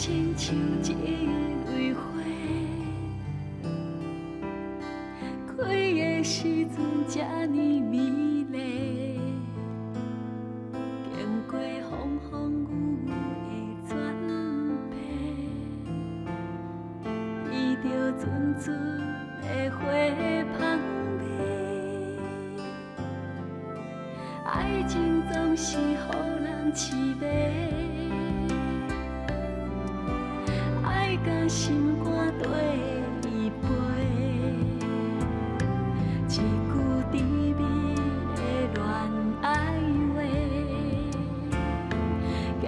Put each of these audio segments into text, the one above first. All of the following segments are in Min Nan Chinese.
親像一蕊花，開的時陣這呢美麗，經過風風雨雨的轉變，闻著陣陣的花香味，愛情總是予人痴迷。愛佮心肝綴伊飞，一句甜蜜的戀愛話，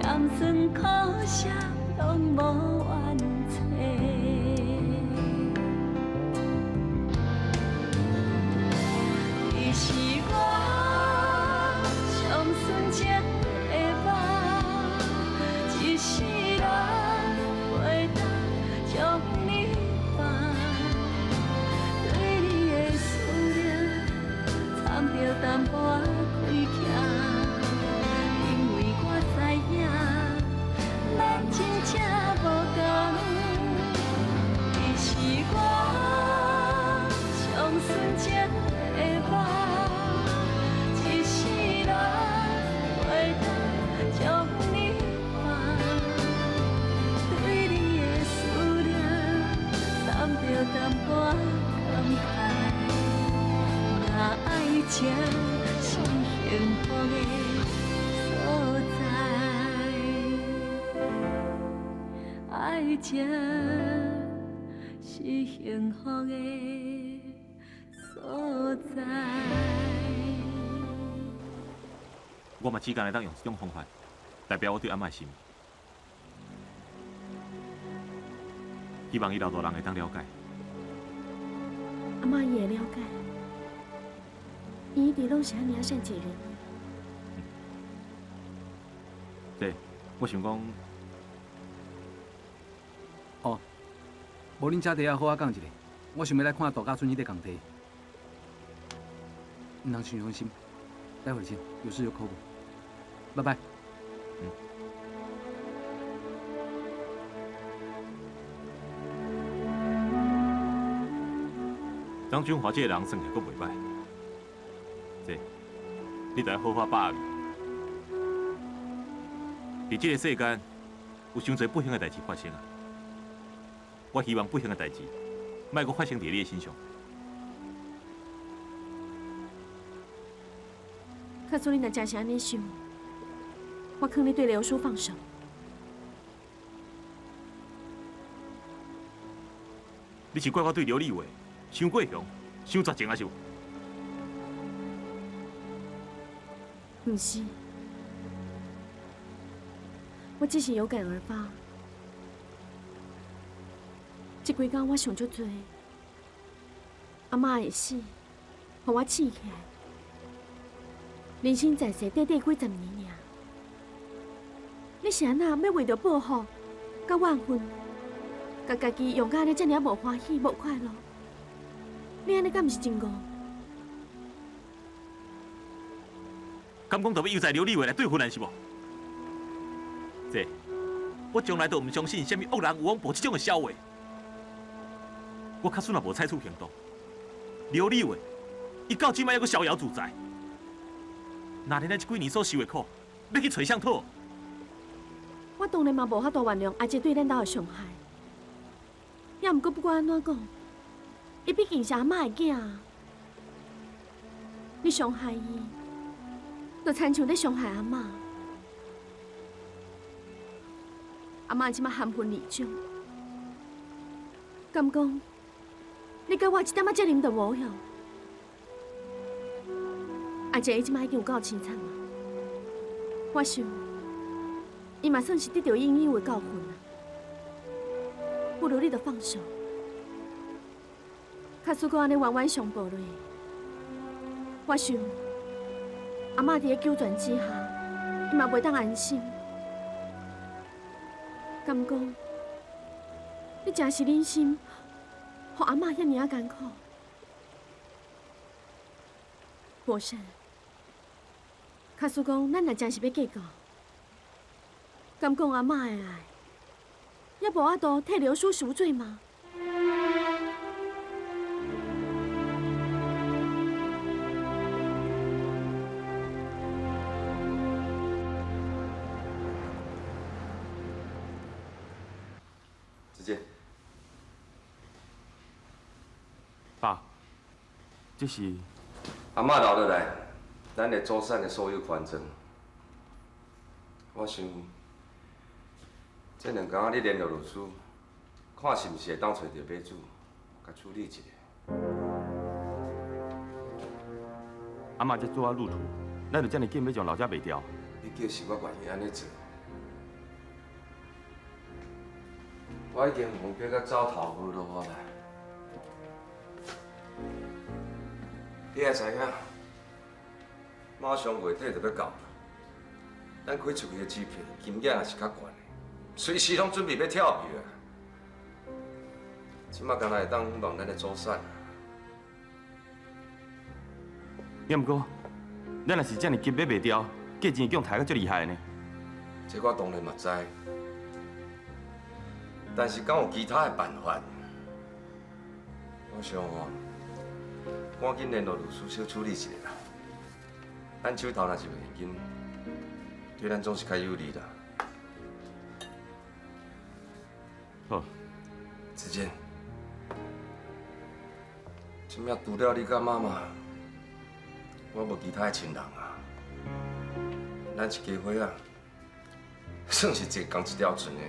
鹹酸苦澀攏無怨嗟。你是我上純情的夢，一世人袂當將你放，對你的思念摻著淡薄仔虧欠，因為我知影咱真正無仝。你是我上純情的夢，一世人袂當將你放，對你的思念摻著淡薄仔感慨，若愛情是幸福的所在，愛情是幸福的所在。我嘛只干會當用這種方法代表我對阿嬤的心，希望伊老大人會當了解。阿嬤伊會了解，伊一直攏是按呢仔善解人意。對，我想講，哦，無恁車底仔好仔講一下，我想欲來看度假村彼个工地。毋通傷傷心，待會兒見，有事就 call 我。拜拜。嗯。張俊華這个人算起來閣袂䆀，這你著愛好好把握伊。佇這个世間，有傷濟不幸的代誌發生啊！我希望不幸的代誌，莫閣發生佇你的身上。假使你若真是按呢想，我勸你對劉叔放手。你是怪我對劉立偉傷過雄、傷絕情，還是無？毋是，我只是有感而發。這幾工我想足濟，阿嬤的死，予我醒起來。人生在世，短短幾十年爾，你是按怎欲為著報復、佮怨恨，共家己用甲按呢遮爾無歡喜、無快樂？你按呢敢毋是真戇？敢講著欲悠哉劉立偉來對付咱是無？這，我從來都毋相信啥物惡人有枉報這種的痟話。我假使若無採取行動，劉立偉伊到這擺猶閣逍遙自在。那恁咱這幾年所受的苦，欲去揣誰討？我當然嘛無法度原諒阿姐對咱兜的傷害，也毋過不管按怎講，伊畢竟是阿嬤的囝啊。你傷害伊，就親像咧傷害阿嬤。阿嬤這擺含恨而終，敢講你佮我一點仔責任都無哟？阿姐伊這擺已經有夠凄慘啊！我想，伊嘛算是得著應有的教訓啊。不如你就放手，假使閣按呢冤冤相報落，我想阿嬤佇咧九泉之下，伊嘛袂當安心。敢講，你真是忍心，予阿嬤遐爾仔艱苦？博士，假使講咱若真是欲計較，敢講阿嬤的愛，也無法度替劉叔贖罪嗎？子健，爸，這是阿嬤留落來，咱的祖產的所有權狀。我想，這兩工仔你聯絡律師，看是毋是會當揣著買主，共處理一下。阿嬤才拄仔入土，咱就遮爾緊欲將老家賣掉？你叫是我願意按呢做。我已經予人逼甲走投無路啊啦！你也知影，馬上月底就欲到，咱開出去的支票金額也是較懸的，隨時攏準備欲跳票啊！這馬敢若會當望咱的祖產。也毋過，咱若是遮爾急欲賣掉，價錢會叫人抬甲足厲害呢。這我當然嘛知，但是敢有其他的辦法？我想哦，趕緊聯絡律師小處理一下啦。咱手頭若是有現金，對咱總是較有利啦。好，子健，這馬除了你佮媽媽，我無其他的親人啊。咱一家伙仔，算是一仝一條船的，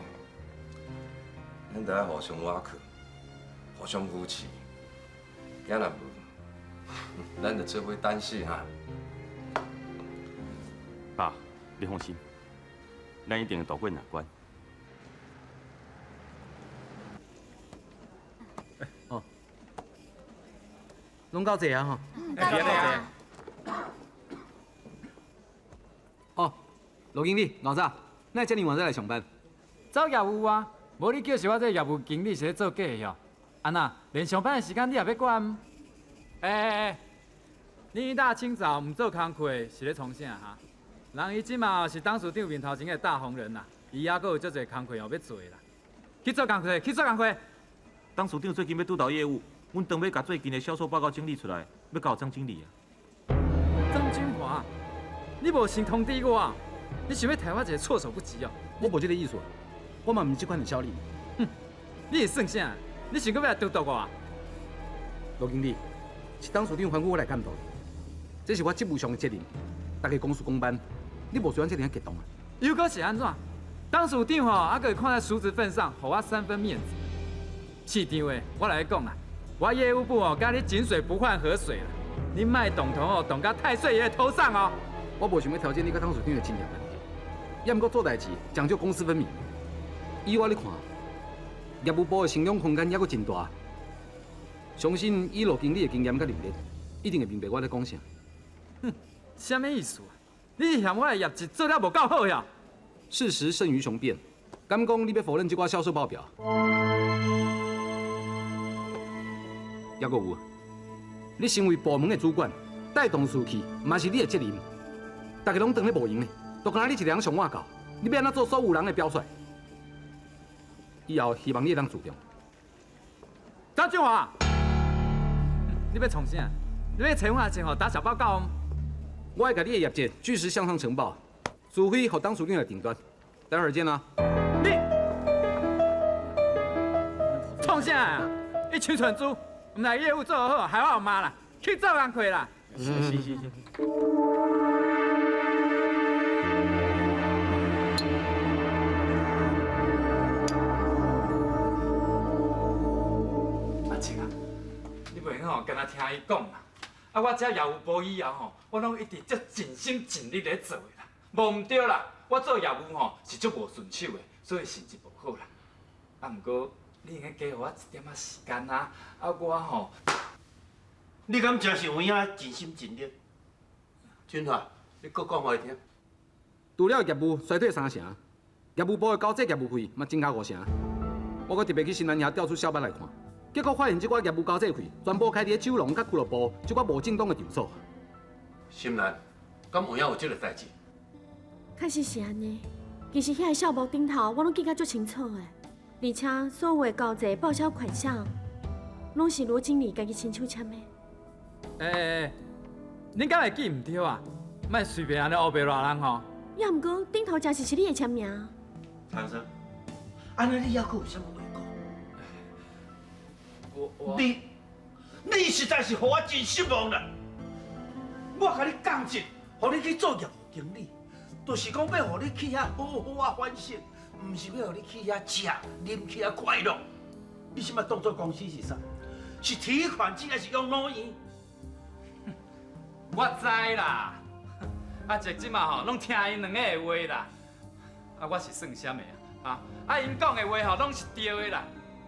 咱著愛互相倚靠，互相扶持。囝若無，咱就做伙等死哈。爸，你放心，咱一定會渡過難關。哦，攏夠濟啊吼！夠濟。哦，羅經理，老早，哪會遮爾晚才來上班？走業務啊，無你叫是我這業務經理是咧做假的喲。按怎，連上班的時間你也欲管？欸，你一大清早毋做工課是咧創啥哈？人伊這馬是董事長面頭前的大紅人啦，伊猶閣有足濟工課哦欲做啦。去做工課，去做工課。董事長最近欲督導業務，阮當欲共最近的銷售報告整理出來，欲交張經理啊。張君華，你無先通知我，你想欲刣我一个措手不及哦？我無這个意思，我嘛毋是這款的小人。哼，你是算啥？你想閣欲來荼毒我啊？羅經理，是董事長吩咐我來監督的，這是我職務上的責任。大家公事公辦，你無需要這爾激動啊。又閣是按怎？董事長吼，猶閣會看在叔侄份上，予我三分面子。市場的，我來講啦，我業務部哦，佮你井水不犯河水啦。你莫動頭哦，動到太歲爺頭上哦。我無想欲挑戰你佮董事長的親情問題，也毋過做代誌講究公私分明。以我咧看，業務部的成長空間猶閣真大。相信以羅經理的經驗佮能力，一定會明白我咧講啥。哼，啥物意思啊？你是嫌我的業績做了無夠好呀？事實勝於雄辯，敢講你欲否認這寡銷售報表？猶閣有，你身為部門的主管，帶同事去，嘛是你的責任。大家攏當咧無閒呢，就干焦你一个人上碗到，你欲按怎做所有人的表率？以後希望你會當自重。張俊華，你欲創啥？你欲揣阮阿靜吼打小報告？我會共你的業績據實向上呈報，除非予董事長來定奪。待會兒見啦。你創啥啊？你凊蠢豬，毋來業務做好，害我予罵啦，去做工課啦。是是是。阿靜啊，你袂用吼，干焦聽伊講啦。啊，我這業務部以後吼，我攏一直足盡心盡力咧做的啦。無毋對啦，我做業務吼是足無順手的，所以成績無好啦。啊，毋過你會用加予我一點仔時間啊？啊，我吼，你敢真是有影盡心盡力？俊華，你閣講予伊聽。除了業務衰退三成，業務部的交際業務費嘛增加五成。我閣特別去新南遐調出小班來看，結果發現這寡業務交際費全部開佇咧酒廊佮俱樂部這寡無正當的場所。心蘭，敢有影有這个代誌？確實是按呢。其實遐个數目頂頭，我攏記甲足清楚的。而且所有的交际报销款项，攏是罗经理家己親手簽的。欸，恁敢會記毋對啊？莫隨便按呢烏白賴人吼。也毋過頂頭真實是你的簽名。唐生，按呢你猶閣有啥物話講？我你實在是予我真失望啦！我共你降職，予你去做業務經理，就是講欲予你去遐好好仔反省，毋是欲予你去遐食、啉去遐快樂。你這擺當做公司是啥？是提款機還是養老院？我知啦，阿杰這馬吼攏聽𪜶兩個的話啦。啊，我是算啥物啊？啊，𪜶講的話吼攏是對的啦，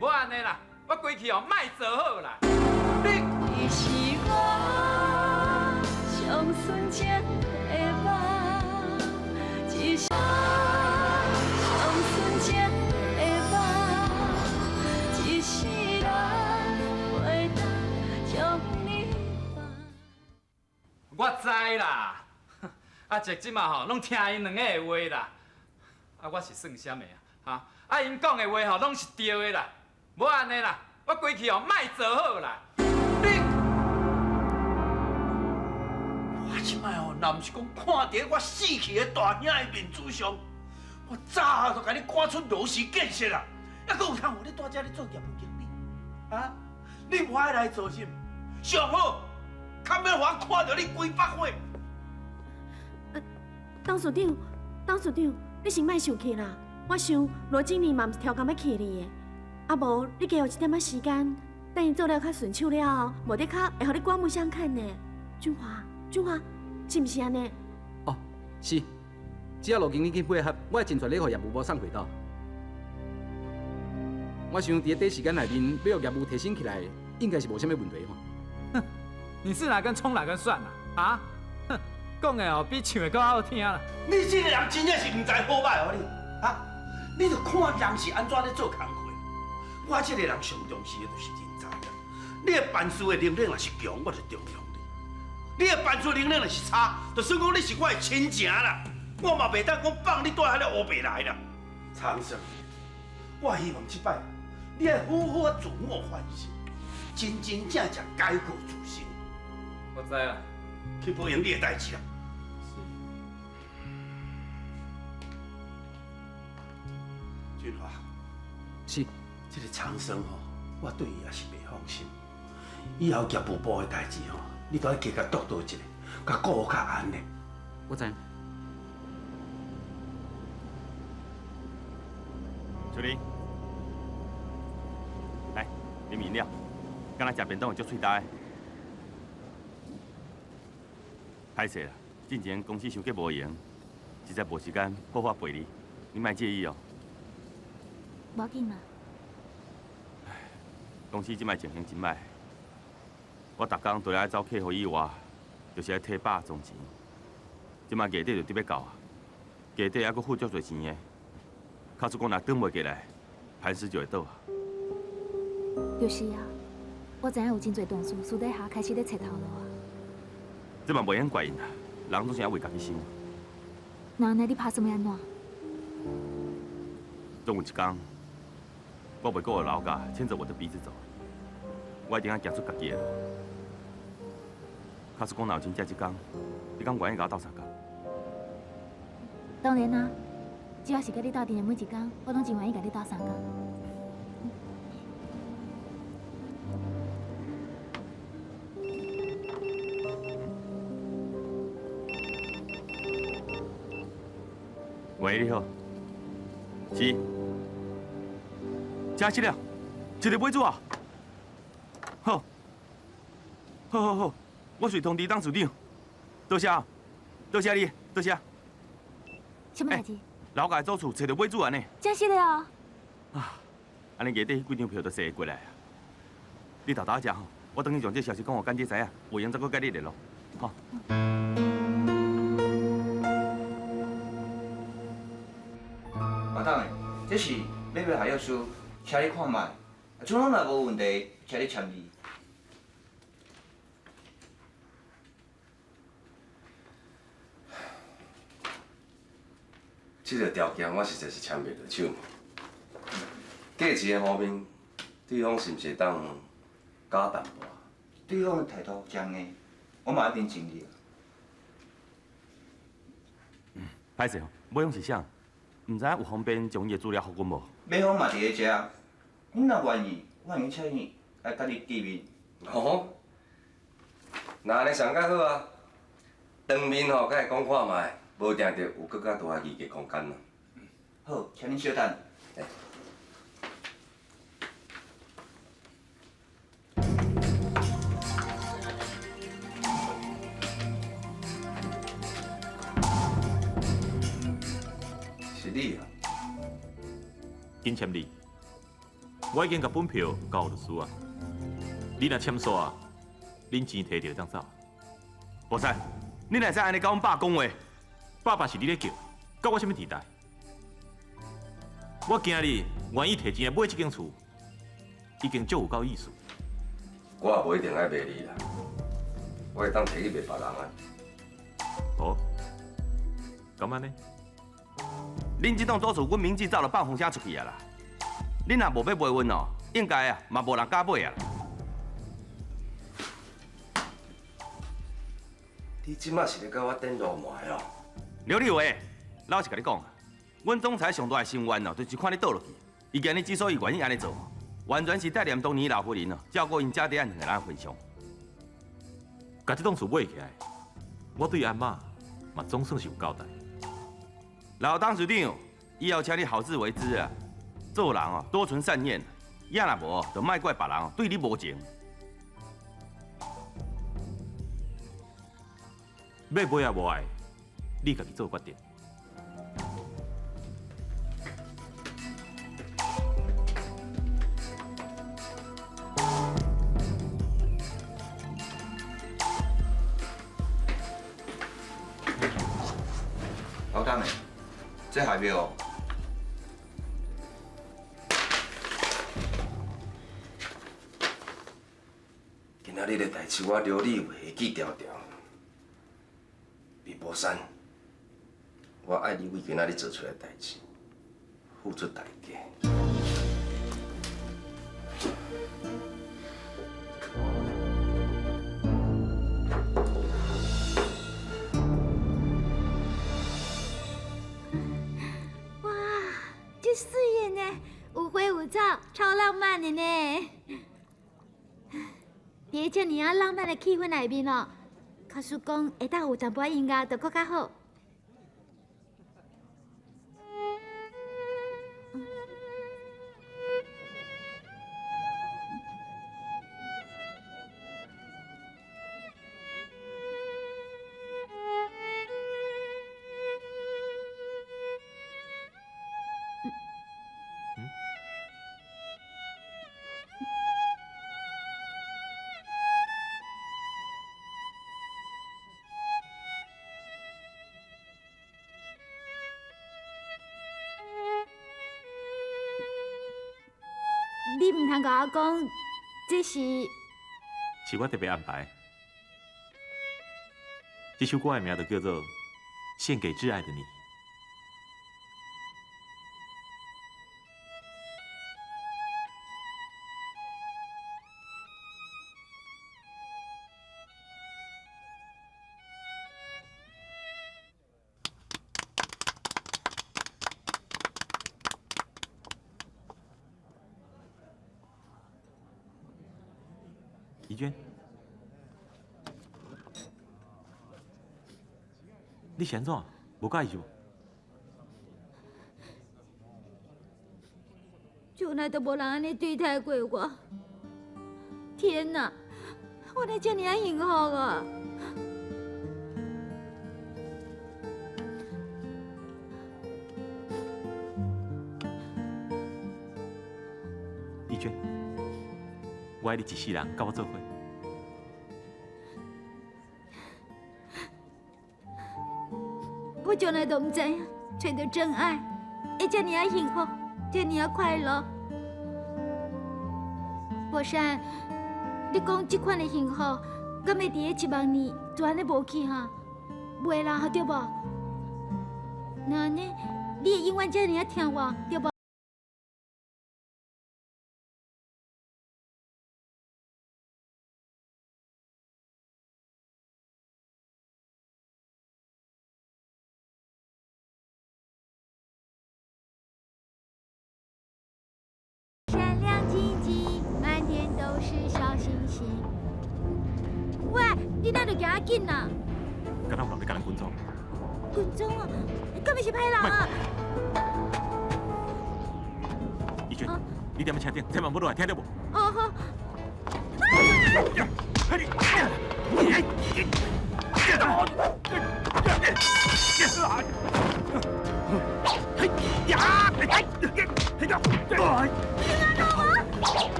無按呢啦，我規氣吼莫做好啦。你是我上純情的夢，一生上純情的夢，一世人袂當將你放。我知啦，阿杰這馬吼攏聽𪜶兩個的話啦。啊，我是算啥物啊？啊，𪜶講的話吼攏是對的啦，無按呢啦，我規氣吼莫做好啦。我這擺吼，若毋是講看佇我死去的大兄的面子上，我早就共你趕出羅氏建設啦！猶閣有通予你蹛遮咧做業務經理？啊？你無愛來做是毋？上好，較免予我看著你規腹火。董事長，董事長，你先莫生氣啦。我想羅經理嘛毋是刁工欲氣你的，啊無你加予一點仔時間，等伊做了較順手了後，無得較會予你刮目相看呢。俊華，俊華，是毋是按呢？哦，是，只要羅經理肯配合，我會盡全力予業務部送回到。我想佇咧短時間內面，欲予業務提升起來，應該是無啥物問題吼。哼，你是哪根蔥哪根蒜啊？啊？哼，講的哦比唱的閣好聽啦。你這個人真正是毋知好歹哦你，啊？你著看人是按怎咧做工課。我這個人上重視的就是人才啦。你的辦事的能力若是強，我就重用你；你的辦事能力若是差，就算講你是我的親情啦，我嘛袂當講放你蹛遐咧烏白來啦。長生，我希望這擺你愛好好仔自我反省，真真正正改過自新。我知啦，去保養你的代誌啦。俊華，是。這個長生吼，我對伊也是袂放心。以後業務部的代誌吼，你都愛加共督導一下，共顧較嚴的。我知。小林，來，啉飲料，敢若食便當會足喙焦的。歹勢啦，進前公司傷急無閒，實在無時間好好陪你，你莫介意哦。無要緊啦。公司這擺情形真歹，我逐工除了愛走客戶以外，就是愛提百裝錢。這擺月底就得欲到啊，月底猶閣付足濟錢的，假使講若轉袂過來，盤勢就會倒啊。就是啊，我知影有真濟同事私底下開始咧揣頭路啊。這嘛袂用怪𪜶啦，人總是愛為家己想。那按呢，你拍算欲按怎？總有一工，我袂閣予老賈牽著我的鼻子走，我一定愛行出家己的路。假使講若有真正這工，你敢願意共我鬥相共？當然啊，只要是佮你鬥陣的每一工，我攏真願意共你鬥相共。喂，你好，是。真實了，一個買主啊！好，好好好，我隨通知董事長。多謝，多謝你，多謝。什麼代誌？老賈的祖厝揣著買主按呢。真實的哦。啊，按呢月底彼幾張票就踅會過來啊。你沓沓食吼，我轉去將這消息講予干姐知影，有閒再閣佮你聯絡，吼。阿董的，這是買賣合約書。請你看覓，啊，總攏若無問題，請你簽字。這個條件我實在是簽袂落手。价钱的方面，对方是毋是会当加淡薄？对方的态度真硬，我嘛一定尽力。歹势哦，买方是啥？毋知影有方便將伊的資料予阮無？買方嘛佇咧遮，恁若願意，我會請伊來佮你見面。哦，那按呢上較好啊！當面吼，較會講看覓，無定著有閣較大的議價空間啦。好，請恁稍等。是你啊！緊簽字，我已經共本票交予律師啊。你若簽煞啊，恁錢提著會當走。無使，你哪會使按呢共阮爸講話？爸爸是你咧叫，佮我啥物佇代？我驚你願意提錢來買這間厝，已經足有夠意思。我也無一定愛賣你啦，我會當提去賣別人啊。哦，敢按呢？恁這棟祖厝，阮明志早就放風聲出去啊啦。恁若無欲賣阮哦，應該啊嘛無人敢買啊。你這馬是咧共我顛路糜哦？劉立偉，老實共你講，阮總裁上大的心願哦，就是看你倒落去。伊今日之所以願意按呢做，完全是帶念當年老夫人哦，照顧𪜶姐弟仔兩个人的份上。共這棟厝買起來，我對阿媽嘛總算是有交代。老董事長，以後請你好自為之啊！做人哦，多存善念，也若無，就莫怪別人哦對你無情。欲買也無愛，你家己做決定。老董的，這合約哦。今仔日的代誌，我劉立偉會記牢牢。李寶山，我愛你為今仔日做出來的代誌，付出代價。哇，這媠的呢，有花有草，超浪漫的呢。佇這爾仔浪漫的氣氛內面哦，假使講會當有淡薄仔音樂，就閣較好。你毋通共我講，這是是我特別安排。這首歌的名就叫做《獻給摯愛的你》。怡娟，你是按怎？無佮意是無？從來都無人按呢對待過我。天哪，我哪這爾仔幸福啊！怡娟，我愛你一世人，佮我做伙。我從來都毋知影，揣著真愛會這爾仔幸福，這爾仔快樂。博山，你講這款的幸福，敢會佇咧一萬年就按呢無去哈？袂啦，對無？那按呢，你會永遠這爾仔疼我，對無？你哪就行啊紧啊？敢若有人咧共咱跟踪。跟踪啊？敢会是歹人啊？怡君，你踮咧车顶，千万莫落来，听著无？哦好。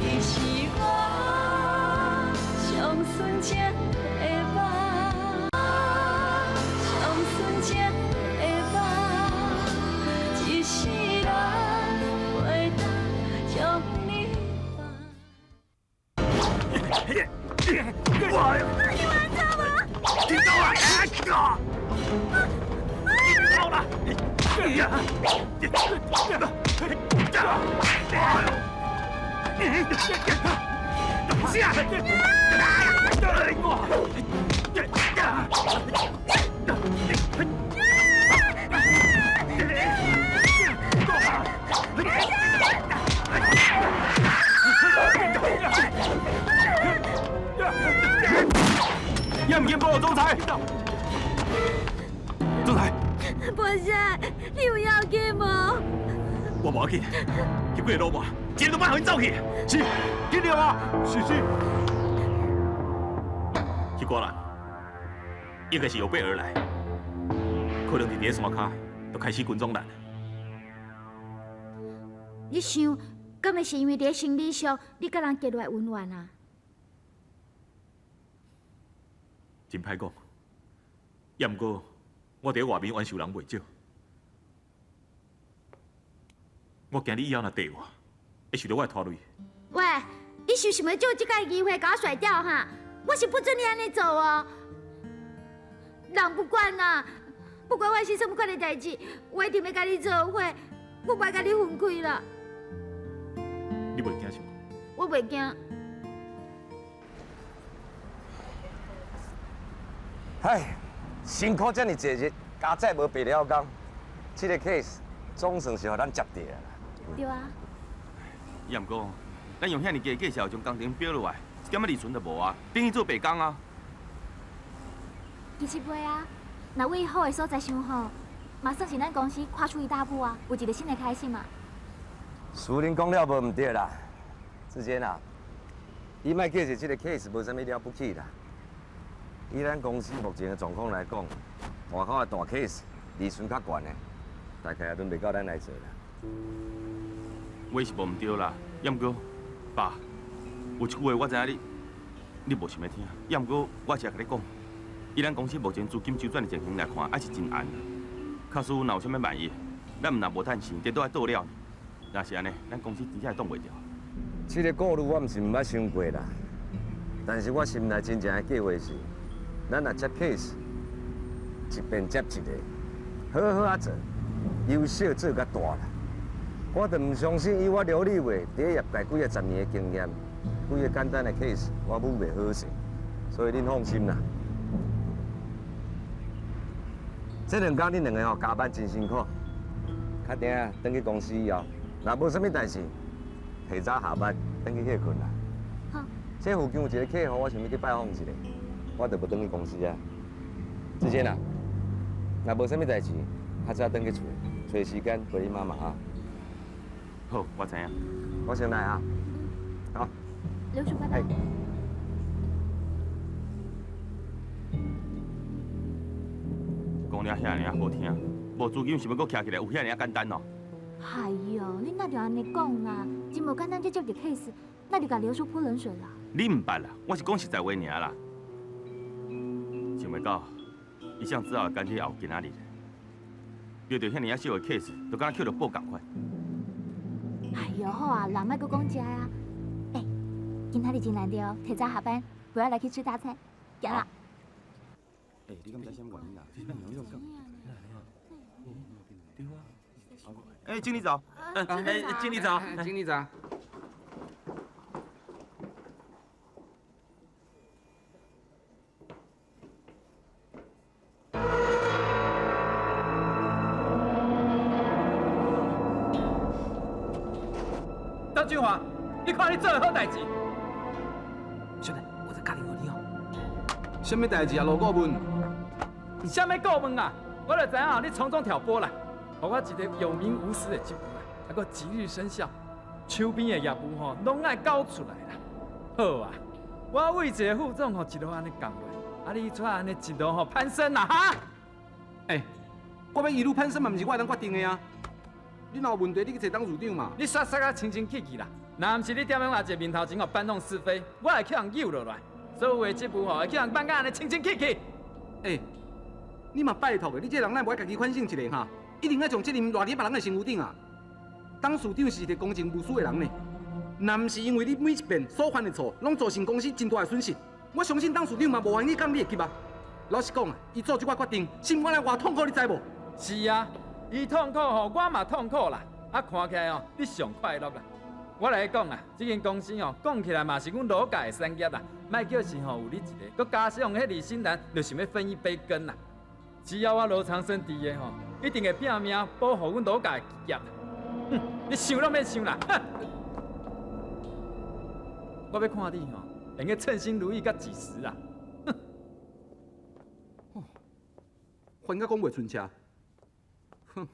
你是我上纯情的梦，上纯情的梦，一世人袂当将你放。紧走啦！紧走啦！要唔紧报总裁？总裁，博士，你有要紧无？我无要紧，彼几个老麻，一个都莫予𪜶走去。是，紧了啊！是是。彼寡人应该是有备而来，可能伫咧山跤就开始跟踪咱。你想，敢会是因为伫生理上，你佮人结落来恩怨啊？真歹讲，也毋过我伫外面冤受人袂少，我惊你以后若缀我，会受著我的拖累。喂，你是想欲借这个机会共我甩掉哈？我是不准你按呢做哦。人不管啦，不管发生啥物款的代志，我一定欲共你做伙，我袂共你分开啦。你袂惊是无？我袂惊。唉，辛苦遮尔济日，加载无白了工，这个 case 总算是予咱接著啦。对啊。也毋过，咱用遐尔低的价钱将工程标落来，一点仔利润都无啊，等于做白工啊。其实袂啊，若为好的所在想好，嘛算是咱公司跨出一大步啊，有一个新的开始嘛。淑玲讲了无毋对啦，志坚啊，你莫计是这个 case 无啥物了不起啦。以咱公司目前的状况来讲，外口的大 case 利润较悬的，大概也轮袂到咱来做啦。话是无毋对啦，也毋过，爸，有一句话我知影你，你无想欲听，也毋过我是爱共你讲，以咱公司目前资金周转的情形来看，还是真絚。假使若有啥物万一，咱毋但无趁钱，颠倒爱倒了。若是按呢，咱公司真正会挡袂牢。这个顾虑我毋是毋捌想过啦，但是我心内真正的计划是，咱若接 case，一遍接一个，好好仔做，由小做甲大啦。我就毋相信以我刘立伟伫业界几仔十年的经验，几个简单的 case 我舞袂好势，所以恁放心啦。这两工恁两个吼加班真辛苦，较定啊，转去公司以后，若无啥物代志，提早下班转去歇睏啦。好。这附近有一个客户，我想欲去拜访一下，我就无转去公司啊。志坚啊，若无啥物代志，较早转去厝，揣时间陪你妈妈啊。好，我知影。我先来啊。好。刘叔，拜拜。讲了遐尔仔好听，无资金想欲阁徛起来，有遐尔仔简单哦？哎哟，你哪就按呢讲啦？真无简单，才接著 case，那就共刘叔泼冷水啦。你毋捌啦，我是讲实在话尔啦。想袂到，伊上只好会甘去后今仔日，遇著遐尔仔小的 case，就敢若捡著宝仝款。哎哟，好啊，人莫阁讲这啊。欸，今仔日真难得哦，提早下班，不要来去吃大餐，行啦。欸，你敢知啥物原因啦？对啊。欸，经理早。欸，经理早。经理早。张俊华，你看你做的好代志。兄弟，我知再敲电话你哦。啥物代志啊，罗顾问？啥物顾问啊？我就知影你从中挑拨啦，予我一个有名无实的职务啊，还阁即日生效，手边的业务吼拢爱交出来啦。好啊，我为一个副总吼一路按呢降落来，啊你却按呢一路吼攀升啦哈？欸，我欲一路攀升嘛，毋是我会当决定的啊。你若有问题，你去找董事长嘛。你煞煞甲清清气气啦，若毋是你踮阮阿姐面头前吼搬弄是非，我会去予人揪落来。所有的职务吼会去予人办甲按呢清清气气。欸，你嘛拜托的，你这人哪无爱家己反省一下哈？一定爱将责任赖伫别人的身躯顶啊！董事长是一个公正无私的人呢，若毋是因为你每一遍所犯的错，拢造成公司真大的损失，我相信董事长嘛无愿意降你的级啊。老实讲啊，伊做这寡决定，心肝内偌痛苦，你知无？是啊，伊痛苦吼，我嘛痛苦啦。啊，看起来哦，你上快乐啦。我来讲啊，这间公司哦，讲起来嘛是阮罗家的产业啦，莫叫是吼有你一个，阁加上彼李新兰，就想欲分一杯羹啦。只要我罗长生伫的吼，一定会拼命保护阮罗家的企业。哼，你想拢免想啦！我欲看你吼，会用称心如意到几时啊？哼！烦甲讲袂顺车。哼！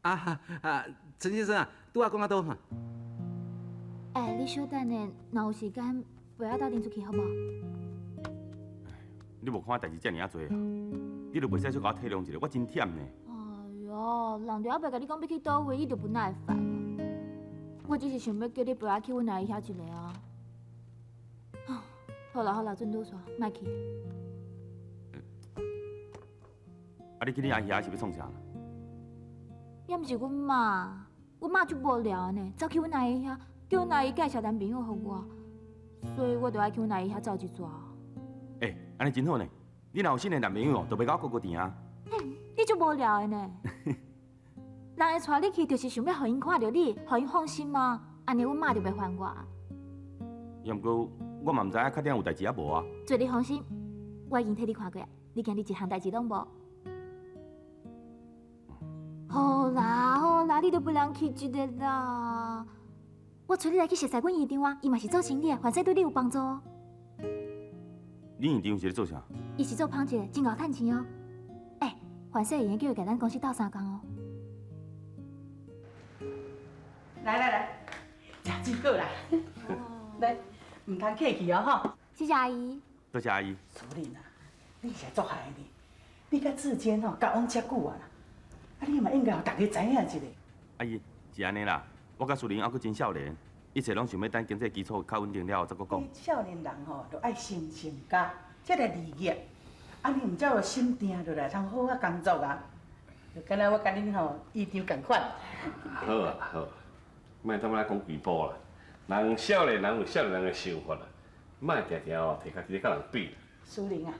啊啊，陈先生啊，拄仔讲到佗哈？欸，你小等下，若有时间，陪我斗阵出去好无？你无看代志遮尔仔济啊？你就袂使小共我体谅一下，我真忝呢。哎哟，人就犹袂共你讲欲去佗位，你就不耐烦。我只是想欲叫你陪我去阮阿姨遐一下啊。好啦好啦，准拄煞，莫去。啊，你去你阿姨遐是欲创啥？也毋是阮妈，阮妈足无聊的呢，走去阮阿姨遐，叫阮阿姨介绍男朋友予我，所以我就爱去阮阿姨遐走一逝。欸，按呢真好呢。你若有新的男朋友，就袂共我孤孤甜啊。你足无聊的呢。人会带你去，就是想欲予𪜶看著你，予𪜶放心嘛。按呢，阮妈就袂烦我。也毋过，我嘛毋知影确定有代志抑无啊。做你放心，我已经替你看过啊，你今日一项代志拢无。好啦好啦，你就陪人去一下啦。我带你来去熟似阮院长啊，伊嘛是做生理的，凡势对你有帮助。恁院长是咧做啥？伊是做纺织的，真𠢕趁钱哦。欸，凡势会用叫伊共咱公司斗相共哦。来来来，食水果啦。来，毋通客气哦吼。谢谢阿姨。多谢阿姨。淑玲啊，你是足害的，你佮志坚吼交往遮久啊啦，啊你嘛应该予大家知影一下。阿姨，是按呢啦，我佮淑玲犹阁真少年，一切拢想欲等经济基础较稳定了后，才阁讲。少年人吼，就爱先成家，才来立业，按呢毋才有心定落来，通好好工作啊。就敢若我佮恁吼院长仝款。好啊好，莫踮遐讲规步啦。人少年人有少年人的想法啦，莫定定哦提家己咧佮人比。淑玲啊，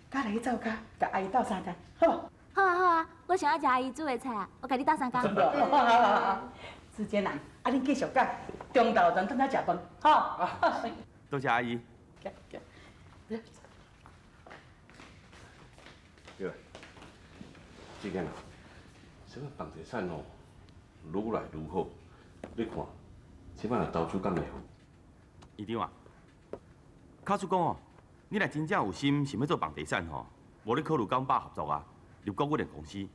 佮来去灶跤，共阿姨斗相共，好无？好啊好啊，我上爱食阿姨煮的菜啊，我共你斗相共。好好好好，志坚啊，啊恁继续讲，中昼咱转来食饭，吼。多谢阿姨。对，志坚啊，这个房地产哦，愈来愈好，你看，这摆若投资敢会好？院长啊，假使讲哦，你若真正有心想欲做房地产吼，无你考虑佮阮爸合作啊，入股阮的公司，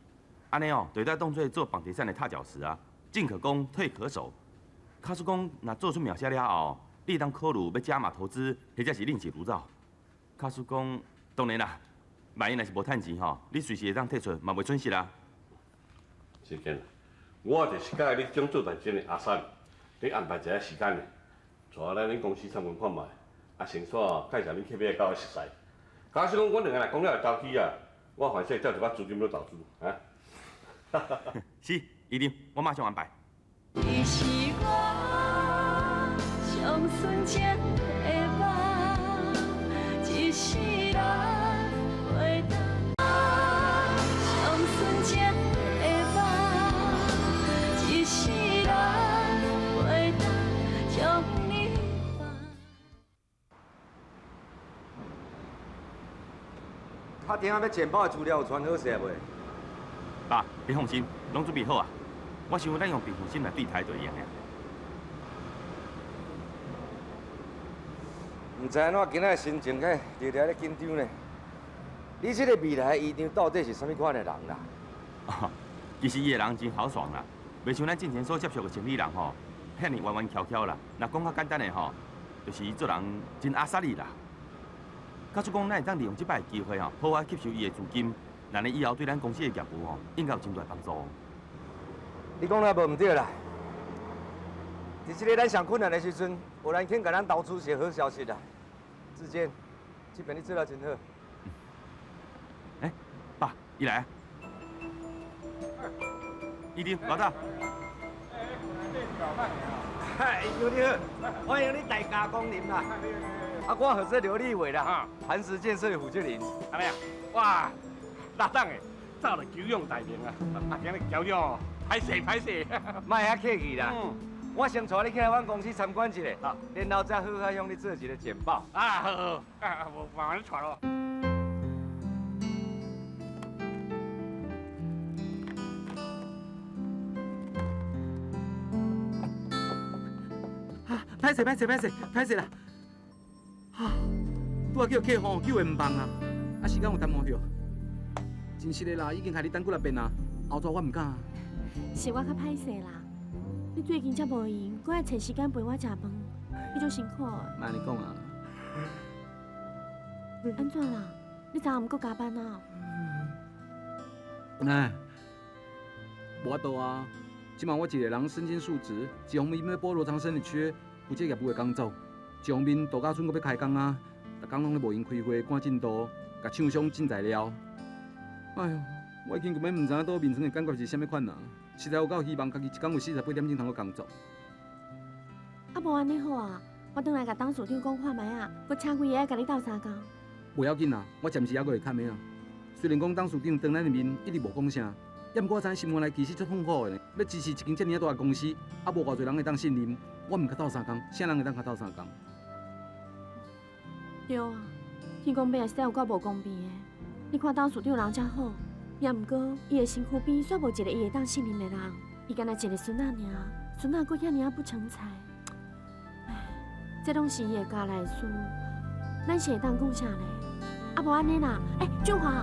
按呢哦，就会当当做做房地产的踏脚石啊，进可攻，退可守。假使讲若做出名声了后，你会当考虑欲加码投资，或者是另起炉灶。假使讲，当然啦，万一若是无趁钱吼，你随时会当退出，嘛袂损失啊。志坚，我就是佮意你这种做代志的阿三，你安排一下时间，带来恁公司参观看觅，啊，先煞介绍恁客户佮我熟似。假使讲阮两个若讲了会投机啊，我凡势调一寡资金落投资，啊。是，院长，我马上安排。你是我上纯情的梦，一世人袂当。上纯情的梦，一世人袂当将你放。确定欲钱包的资料有传好势未？爸，你放心，拢准备好啊。我想咱用平常心来对待就会用了。毋知按怎今仔心情遐热热咧紧张呢？你这个未来的院长到底是啥物款的人啦？其实伊的人真豪爽啦，袂像咱之前所接触的经理人吼，遐尔弯弯翘翘啦。若讲较简单的吼，就是伊做人真阿萨利啦。假使讲咱会当利用这摆机会吼，好好吸收伊的资金，按呢以后对咱公司的业务吼，应该有真大帮助。你讲了无毋对啦。伫这个咱上困难的时阵，有人肯共咱投资是好消息啦。志坚，这边你做得真好。欸，爸，伊来啊！院长，老大。嗨，院长你好，欢迎你大驾光临啦！啊，我号做刘立伟啦，磐石建设的负责人。按呢啊？哇，老董的，早就久仰大名啊！啊，今日久仰，歹势歹势。莫遐客气啦。我先带你去来阮公司参观一下，然后再好好向你做一个简报。啊，好好，啊，我慢慢带咯。啊，歹势歹势歹势歹势啦！啊，拄仔叫客户救援毋放啊，啊时间有耽误著。真实的啦，已经害你等几若遍啊，后续我毋敢啊。是我较歹势啦。你最近遮无闲，阁爱揣时间陪我食饭，你足辛苦的。莫按呢讲啊。按怎啦？你昨暗阁加班啊？哎，无法度啊！这马我一个人身兼数职，一方面欲补罗长生的缺，负责业务的工作；一方面度假村阁欲开工啊，逐工拢咧无闲开会赶进度，共厂商进材料。哎哟，我已经根本毋知影倒眠床的感觉是啥物款啊！实在有够希望家己一工有48点钟通阁工作。啊，无按呢好啊！我转来共董事长讲看觅啊，阁请几个来共你斗相共。袂要紧啦，我暂时犹阁会堪的啊。虽然讲董事长当咱的面一直无讲啥，也毋过我知影心肝内其实足痛苦的呢。欲支持一间遮尔啊大的公司，啊无偌济人会当信任，我毋较斗相共，啥人会当较斗相共？对啊，天公伯实在有够无公平的。你看董事长人遮好。也毋过，伊的身躯边煞无一个伊会当信任的人，伊干焦一个孙仔尔，孙仔阁遐尔仔不成才，唉，这拢是伊的家内事，咱是会当讲啥呢？啊，无按呢啦，欸，俊华，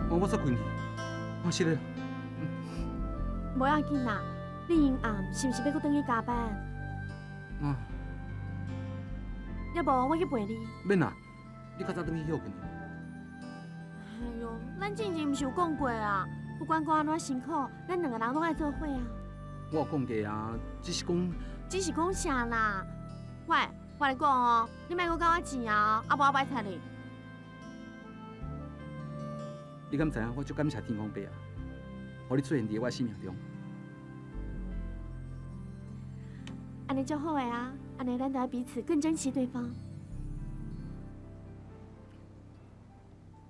我煞困去，啊是咧，无要紧啦，你闲暗是毋是欲阁转去加班？啊，要无我去陪你。免啦，你较早转去歇困。哎哟，咱之前毋是有讲过啊？不管讲按怎辛苦，咱两个人拢爱做伙啊。我有讲过啊，只是讲，只是讲啥啦？喂，我来讲哦，你莫阁共我钱啊，啊无我歹拆你。你敢知影？我足感谢天公伯啊，予你出现伫我生命中。按呢足好的啊，按呢咱就爱彼此更珍惜对方。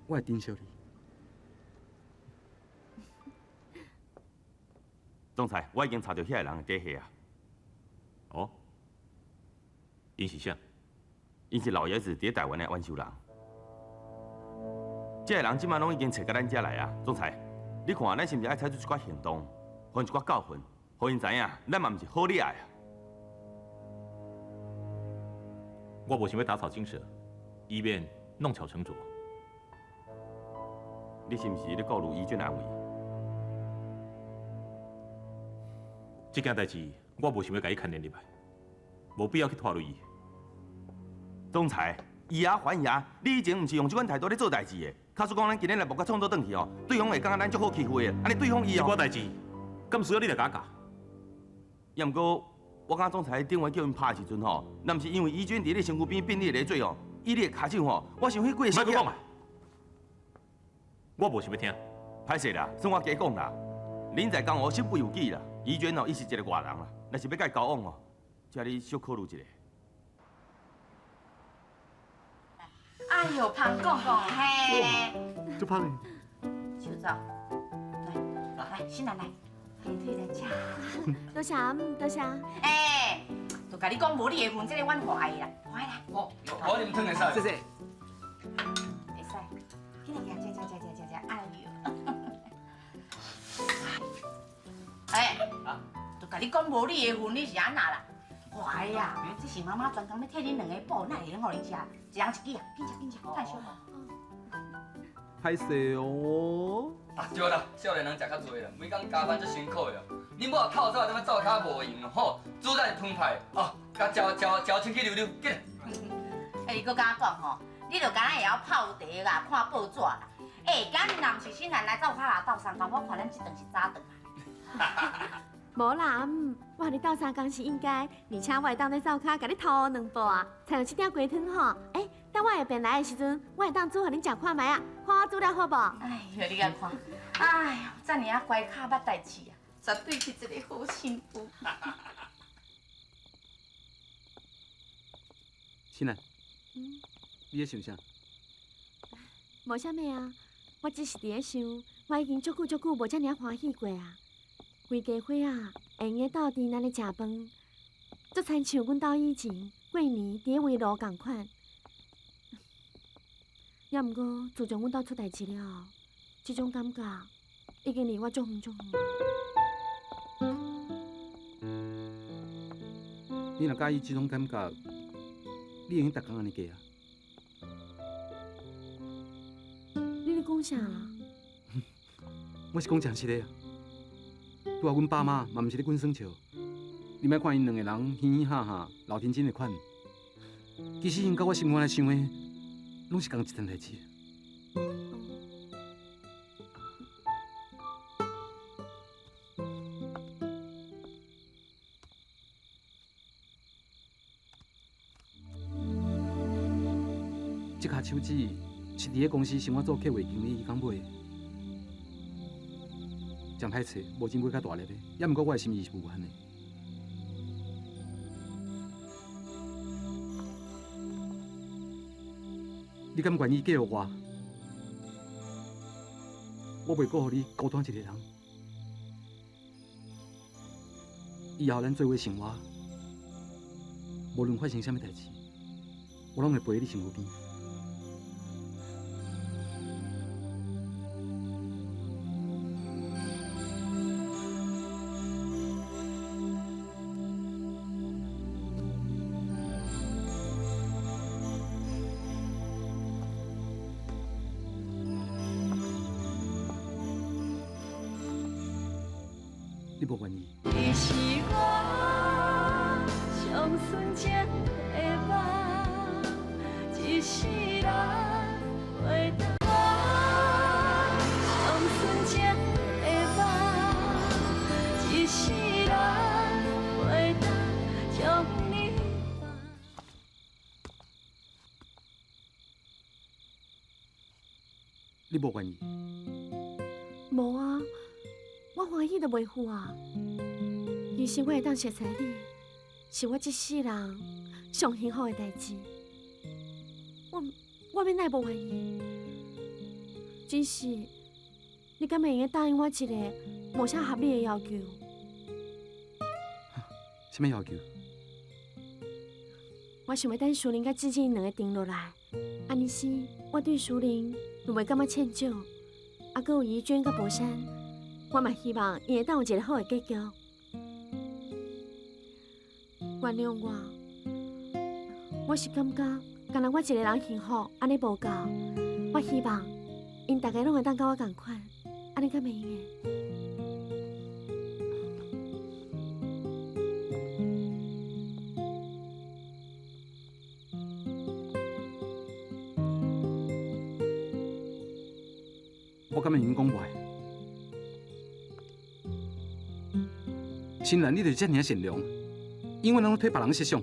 我会珍惜你。总裁，我已经查到遐个人的底细啊。哦，𪜶是啥？𪜶是老爷子伫台湾的冤仇人。这个人这马拢已经揣到咱遮来啊。总裁，你看咱是毋是爱采取一寡行动，予𪜶一寡教训，予𪜶知影，咱嘛毋是好惹的啊。我无想欲打草惊蛇，以免弄巧成拙。你是毋是咧顾虑怡君安危？这件代志我无想欲共伊牵连入来，无必要去拖累伊。总裁，以牙还牙，你以前毋是用这款态度咧做代志的。假使讲咱今日来无共创作转去哦，对方会感觉咱足好欺负的，按呢对方伊哦。这寡代志，敢需要你来共我教？也毋过，我感觉总裁顶回叫𪜶拍的时阵吼，若毋是因为怡君伫你身躯边变你的泪水哦，以你的跤手吼，我想彼几个。莫阁讲啊！我无想欲听。歹势啦，算我加讲啦。人在江湖，身不由己啦。怡娟哦，伊是一个外人啦，若是欲共伊交往哦，请你小考虑一下。哎呦，芳讲讲嘿，足芳的。手走，来来，新兰来，鸡腿来食。多谢阿姆，多谢。哎，就共你讲，无你的份，这个阮予爱啦，爱啦。哦，我啉汤会使。谢谢。会使，紧来，食食食食食食，哎呦。哎，就共你讲无你的份，你是按怎啦？我大个啊，这是妈妈专工咧替恁两个补，哪会用予恁食？一人一支啊，紧食紧食，趁小。歹势哦。啊对啦，少年人食较济啦，每工加班足辛苦的。恁某透早踮咧灶跤无闲吼，煮咱汤派哦，共嚼嚼嚼清气溜溜，紧。欸，你阁敢讲吼？你就敢若会晓泡茶啦，看报纸啦。欸，今日若毋是新兰来灶跤仔斗相共，我看咱这顿是早顿啊。无啦，阿姆，我予你斗相共是应该，而且我会当咧灶跤共你偷两步啊，亲像这鼎鸡汤吼。欸，等我下遍来的时阵，我会当煮予恁食看觅啊，看我煮了好无？哎哟，你共看，哎哟，遮尔仔乖巧捌代志啊，绝对是一个好媳妇。新兰，你咧想啥？无啥物啊，我只是伫咧想，我已经足久足久无遮尔欢喜过啊。规家伙仔会用得斗阵按呢食饭，足亲像阮兜以前过年伫咧围炉仝款。也毋过，自从阮兜出代志了后，这种感觉已经离我足远足远。你若佮意这种感觉，你会用逐工按呢过啊？你咧讲啥啦？我是讲真实的啊。拄仔阮爸妈嘛毋是咧滚耍笑，你莫看𪜶两个人嘻嘻哈哈、闹天真的款，其实𪜶佮我心肝内想的，拢是仝一层代志。这跤手指是伫咧公司想我做客户经理彼工买的，真歹势，无钱买较大粒的，也毋过我的心意是无限的。你敢愿意嫁予我？我袂阁予你孤单一个人。以后咱做伙生活，无论发生啥物代志，我拢会陪在你身躯边。你无愿意？你是我上纯情的梦，一世人袂当。我上纯情的梦，一世人袂当将你放。你无愿意？无啊。我欢喜都袂赴啊！其实我会当熟似你，是我这世人上幸福的代志。我欲哪会无愿意？只是你敢会用得答应我一个无啥合理的要求？啥物要求？我想欲等淑玲佮志进两个定落来，按呢时我对淑玲就袂感觉歉少，啊，阁有怡娟佮博山。我嘛希望伊会当有一个好的结局。原谅我，我是感觉，干焦我一个人幸福，按呢无够。我希望𪜶逐家拢会当佮我仝款，按呢敢会用的？我敢会用讲话？新兰，你就是遮尔啊善良，永远拢替别人设想。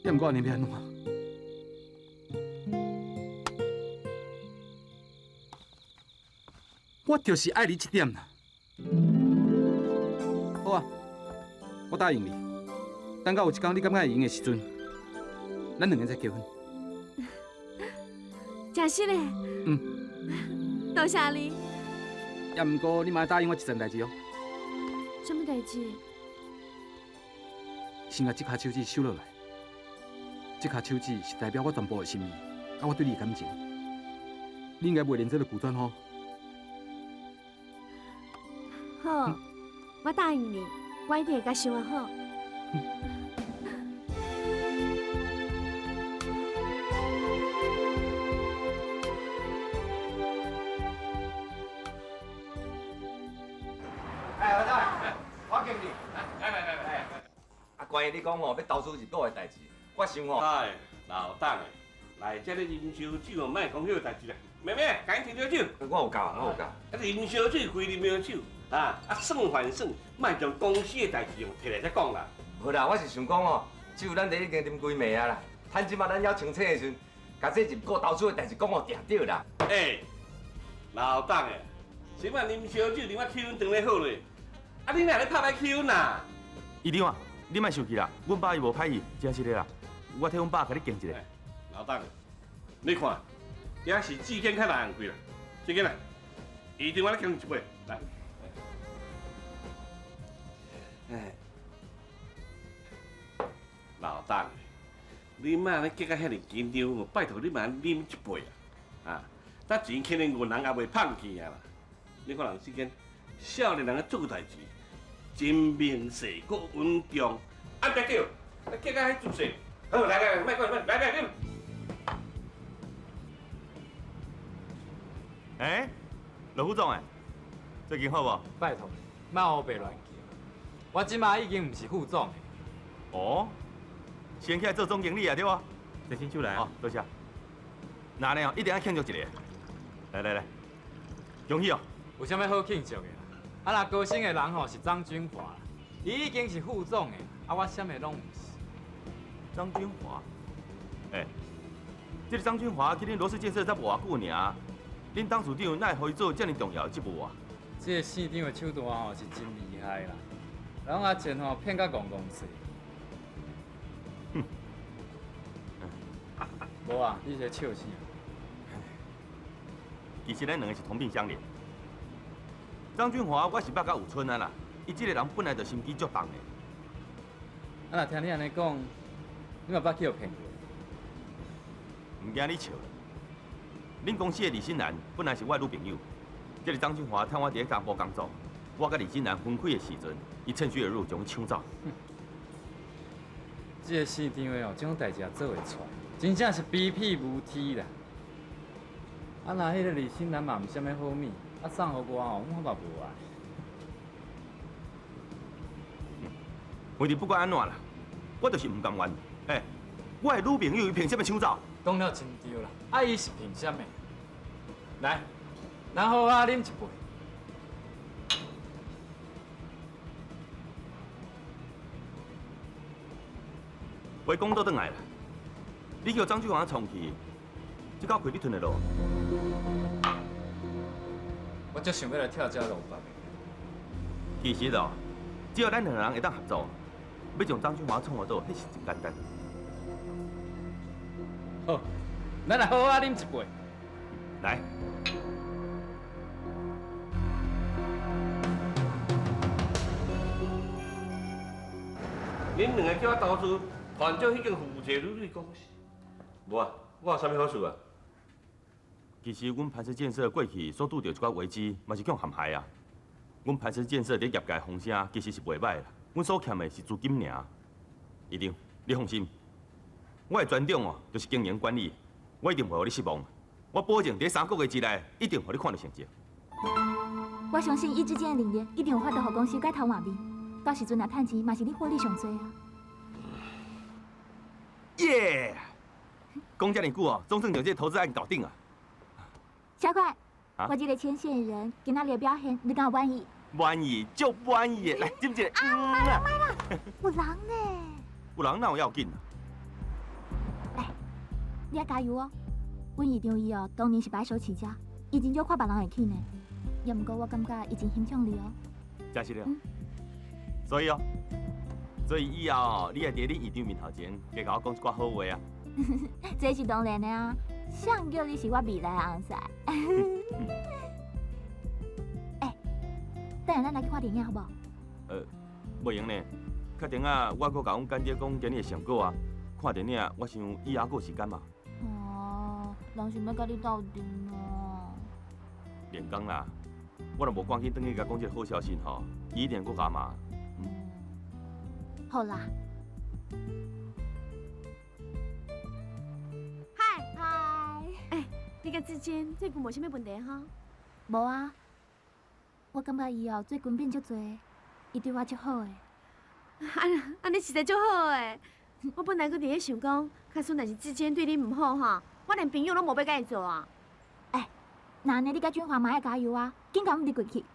也毋过按呢欲按怎？我就是爱你这点啦。好啊，我答应你。等到有一天你感觉会闲的时阵，咱两个再结婚。真实的？嗯。多谢你。也毋过，你嘛爱答应我一件代志哦。啥物代志？先共这跤手指收落来。这跤手指是代表我全部的心意，佮我对你的感情。你应该袂连这个拒绝吼？好，我答应你。我一定會共想好。哎，老大，我敬你。來來來來。啊，關於你講吼，欲投資入股的代誌，我想吼。哎，老董的，來這裡啉燒酒，莫講彼个代誌啦。妹妹，趕緊提燒酒。我有夠啊，我有夠。啊，啉燒酒歸啉燒酒，啊啊算還算，莫將公司的代誌用提來才講啦。無啦，我是想講吼，酒咱哋已經啉幾暝啊啦，趁這擺咱猶清醒的時陣，共這入股投資的代誌講予定著啦。欸，老董的，這擺啉燒酒啉啊氣氛當咧好咧，啊你若咧拍歹氣氛啦？院長啊，你莫生氣啦，阮爸伊無歹意，真實的啦，我替阮爸共你敬一下。老董，你看，這是志堅較難開啦，志堅啊，院長我來敬一杯，來。哎，老董，你莫咧激甲遐爾緊張，拜託你莫啉一杯啊！啊，等錢肯定銀行也袂放去啊啦。你看人世間，少年人咧做代誌，真明勢，閣穩重，啊對對，激甲彼姿勢。好，來來，莫管，來來啉。欸，羅副總欸，最近好無？拜託，莫烏白亂叫。我這擺已經毋是副總。哦，先起來做總經理啊，對無？坐新手來哦，多謝。那呢哦，一定要慶祝一下。來來來，恭喜哦！有啥物好慶祝的啦？啊，若高升的人吼是張君華，伊已經是副總的，啊，我啥物攏毋是。張君華，欸，這個張君華去恁羅氏建設才無偌久爾，恁董事長哪會予伊做這麼重要的職務啊？這個姓張的手段吼是真厲害啦，人阿錢吼騙甲戇戇勢。哼，無啊，你是咧笑啥？其實咱兩個是同病相憐。張君華，我是捌佮有春啊啦，伊這個人本來就心機足重的。啊，若聽你按呢講，你嘛捌去予騙過？毋驚你笑。恁公司的李新蘭本來是我的女朋友，這個張君華趁我佇咧東部工作，我佮李新蘭分開的時陣，伊趁虛而入，將伊搶走。這個姓張的哦，這種代誌也做會出來，真正是卑鄙無恥啦！啊，若彼個李新蘭嘛毋是啥物好物，啊送予我哦，我嘛無愛。反正不管按怎啦，我就是毋甘願。欸，我的女朋友伊憑啥物搶走？講了真對啦，啊伊是憑啥物？來，咱好好啉一杯。話講倒轉來啦，你叫張俊華創去，這口氣你吞會落？我足想欲來跳這路別的。其實哦，只要咱兩個人會當合作，欲將張俊華創予倒，彼是真簡單。好，咱來好好啉一杯。來。恁兩个叫我投資，团长彼间负责女公司，无啊，我有啥物好事啊？其實阮磐石建設過去所拄著一寡危機，嘛是去予陷害啊。阮磐石建設佇業界風聲其實是袂歹啦，阮所欠的是資金爾。院長，你放心，我的專長哦，就是經營管理，我一定袂予你失望。我保證佇3個月之內，一定予你看著成績。我相信伊之間的能力，一定有法度予公司改頭換面。到時陣若趁錢，嘛是你獲利上濟啊！耶！講遮爾久哦，總算將這個投資案搞定啊！小款，啊我這個牽線人今仔日的表現，你敢有滿意？滿意，足滿意的，來，斟一下。啊，莫啦莫啦，有人呢。有人哪有要緊啊？來，你愛加油哦！阮院長伊哦，當年是白手起家，伊真少看別人會起呢。也毋過我感覺伊真欣賞你哦。真實的。所以哦，所以以後哦，你愛佇恁院長面頭前，加共我講一寡好話啊。這是當然的啊，誰叫你是我未來的翁婿？欸，等下咱來去看電影好無？袂用呢，確定啊，我閣共阮乾爹講今日的成果啊。看電影，我想以後閣有時間嘛。哦，人想欲佮你鬥陣哦。連工啦，我若無趕緊轉去共伊講這个好消息吼，伊一定閣共罵。好啦。嗨嗨，哎，你佮志坚最近无啥物问题吼？无啊，我感觉伊哦最近变足济，伊对我足好的。按呢实在足好的。我本来阁伫咧想讲，假使若是志坚对你毋好吼，我连朋友拢无欲佮伊做啊。欸，那按呢你佮俊华嘛爱加油啊，紧共阮入过去。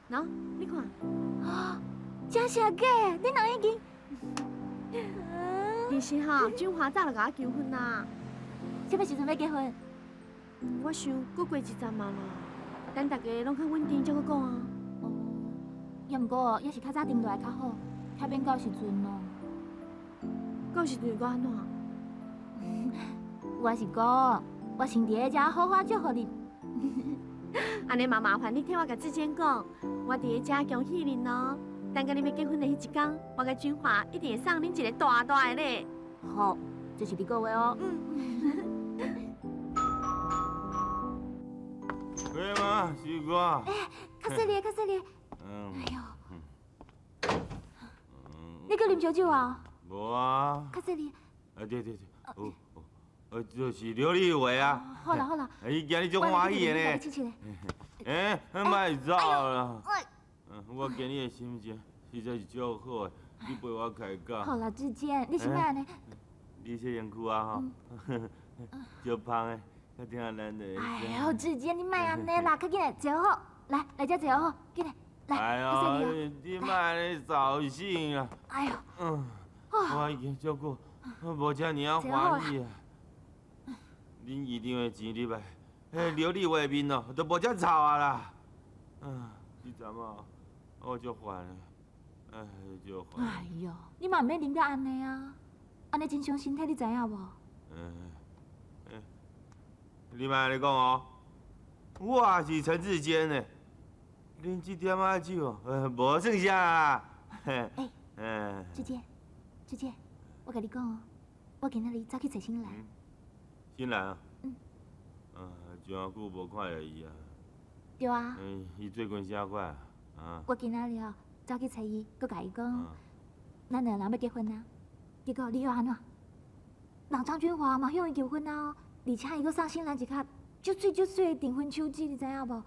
喏，你看，啊，真是假？你人已经……其实吼，俊华早就共我求婚啦。啥物时阵欲结婚？我想阁过一阵仔啦，等大家拢较稳定才阁讲啊。哦，也毋过也是较早定落来较好，较免到时阵咯。到时阵阁按怎？我是讲，我先伫咧遮好好祝福你。按呢嘛麻烦你替我共志坚讲，我伫咧遮恭喜恁哦。等到恁欲结婚的彼一天，我佮君华一定会送恁一个大大的礼。好，这是你讲的哦。嗯。对吗？西瓜。欸，较细腻，较细腻。嗯。哎呦。你阁啉烧酒啊？无啊。较细腻。啊对对对，有有，就是刘立伟啊。好啦好啦。伊今日足欢喜的呢。欸，莫走啦。我今日的心情实在是足好的，你陪我开讲。好啦，志坚，你是欲按呢？你洗身躯啊吼，足芳的，较疼咱的。哎呦，志坚，你莫按呢啦，较紧来坐好，来来遮坐好，紧来，来。哎呦，你莫按呢扫兴啊！哎呦，我已经足久无遮尔仔欢喜啊！恁院长的钱入来，彼刘立伟面哦，都无遮臭啊啦！你知无？我足烦的，哎，足烦。哎呦，你嘛毋免啉到按呢啊，按呢真伤身体，你知影无？你莫按呢讲哦，我是陈志坚呢，啉这点仔酒，无算啥啦。欸，志坚，志坚，我共你讲哦，我今仔日走去揣新兰。新兰啊？嗯。真久无看著伊啊。对啊。伊最近啥款啊？我今仔日哦，走去揣伊，阁共伊讲，咱两个人欲结婚啊。结果你又按怎？人张君华嘛向伊求婚啊，而且伊阁送新兰一卡足媠足媠的订婚手指，你知影无？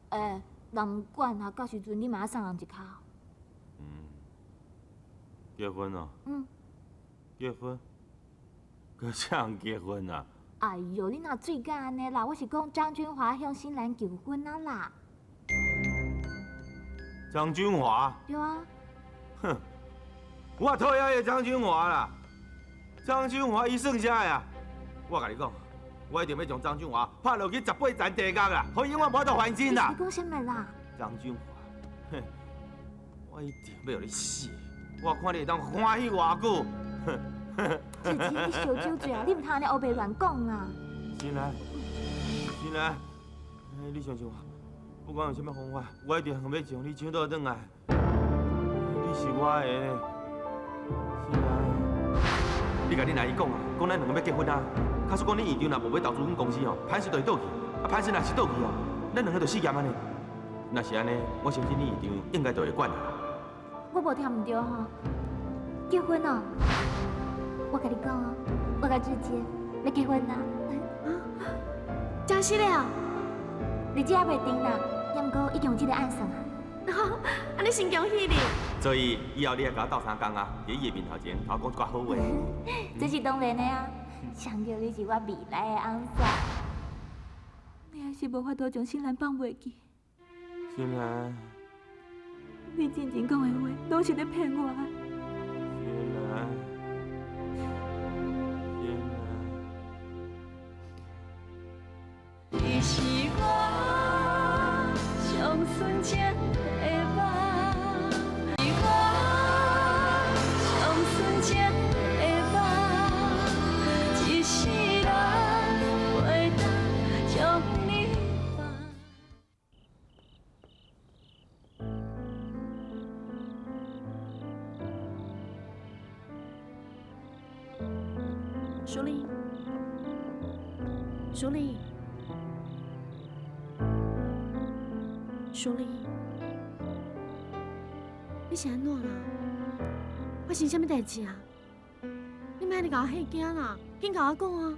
欸，人毋管啊，到时阵你嘛爱送人一跤。结婚哦？嗯。结婚？阁啥人结婚啊？哎哟，你若醉甲按呢啦？我是讲张君华向新兰求婚啊啦。张君华？对啊。哼，我讨厌彼张君华啦。张君华伊算啥呀？我共你讲，我一定欲将张君华拍落去18层地狱啦，予伊永远无法度还身啦。你讲啥物啦？张君华，哼，我一定欲予你死！我看你会当欢喜偌久。志坚，你烧酒醉啊！你毋通按呢乌白乱讲啊！新兰，新兰，你相信我，不管用啥物方法，我一定欲将你抢倒转来。你是我的，新兰。你共恁阿姨讲啊，讲咱两个欲结婚啊。假使讲恁院长若无欲投资阮公司哦，潘氏就会倒去。啊，潘氏若是倒去哦，咱两个就死严按呢。若是按呢，我相信恁院长应该就会管啊。我无听毋对吼，结婚哦！我共你讲哦，我佮志坚欲结婚啦！真实的哦？日子还袂定啦，也毋过已经有这个暗算啊。按呢先恭喜你。所以以后你爱共我斗相共啊，伫伊的面头前共我讲一寡好话。这是当然的啊，谁叫你是我未来的翁婿。你还是无法度将新兰放袂记。新兰。你之前讲的话，拢是咧骗我。新兰。你是我上纯情的梦，是我上纯情的梦，一世人袂当将你放。淑丽，淑丽。淑丽，你是按怎啦？发生啥物代志啊？你莫按呢共我嚇惊啦，紧共我讲啊！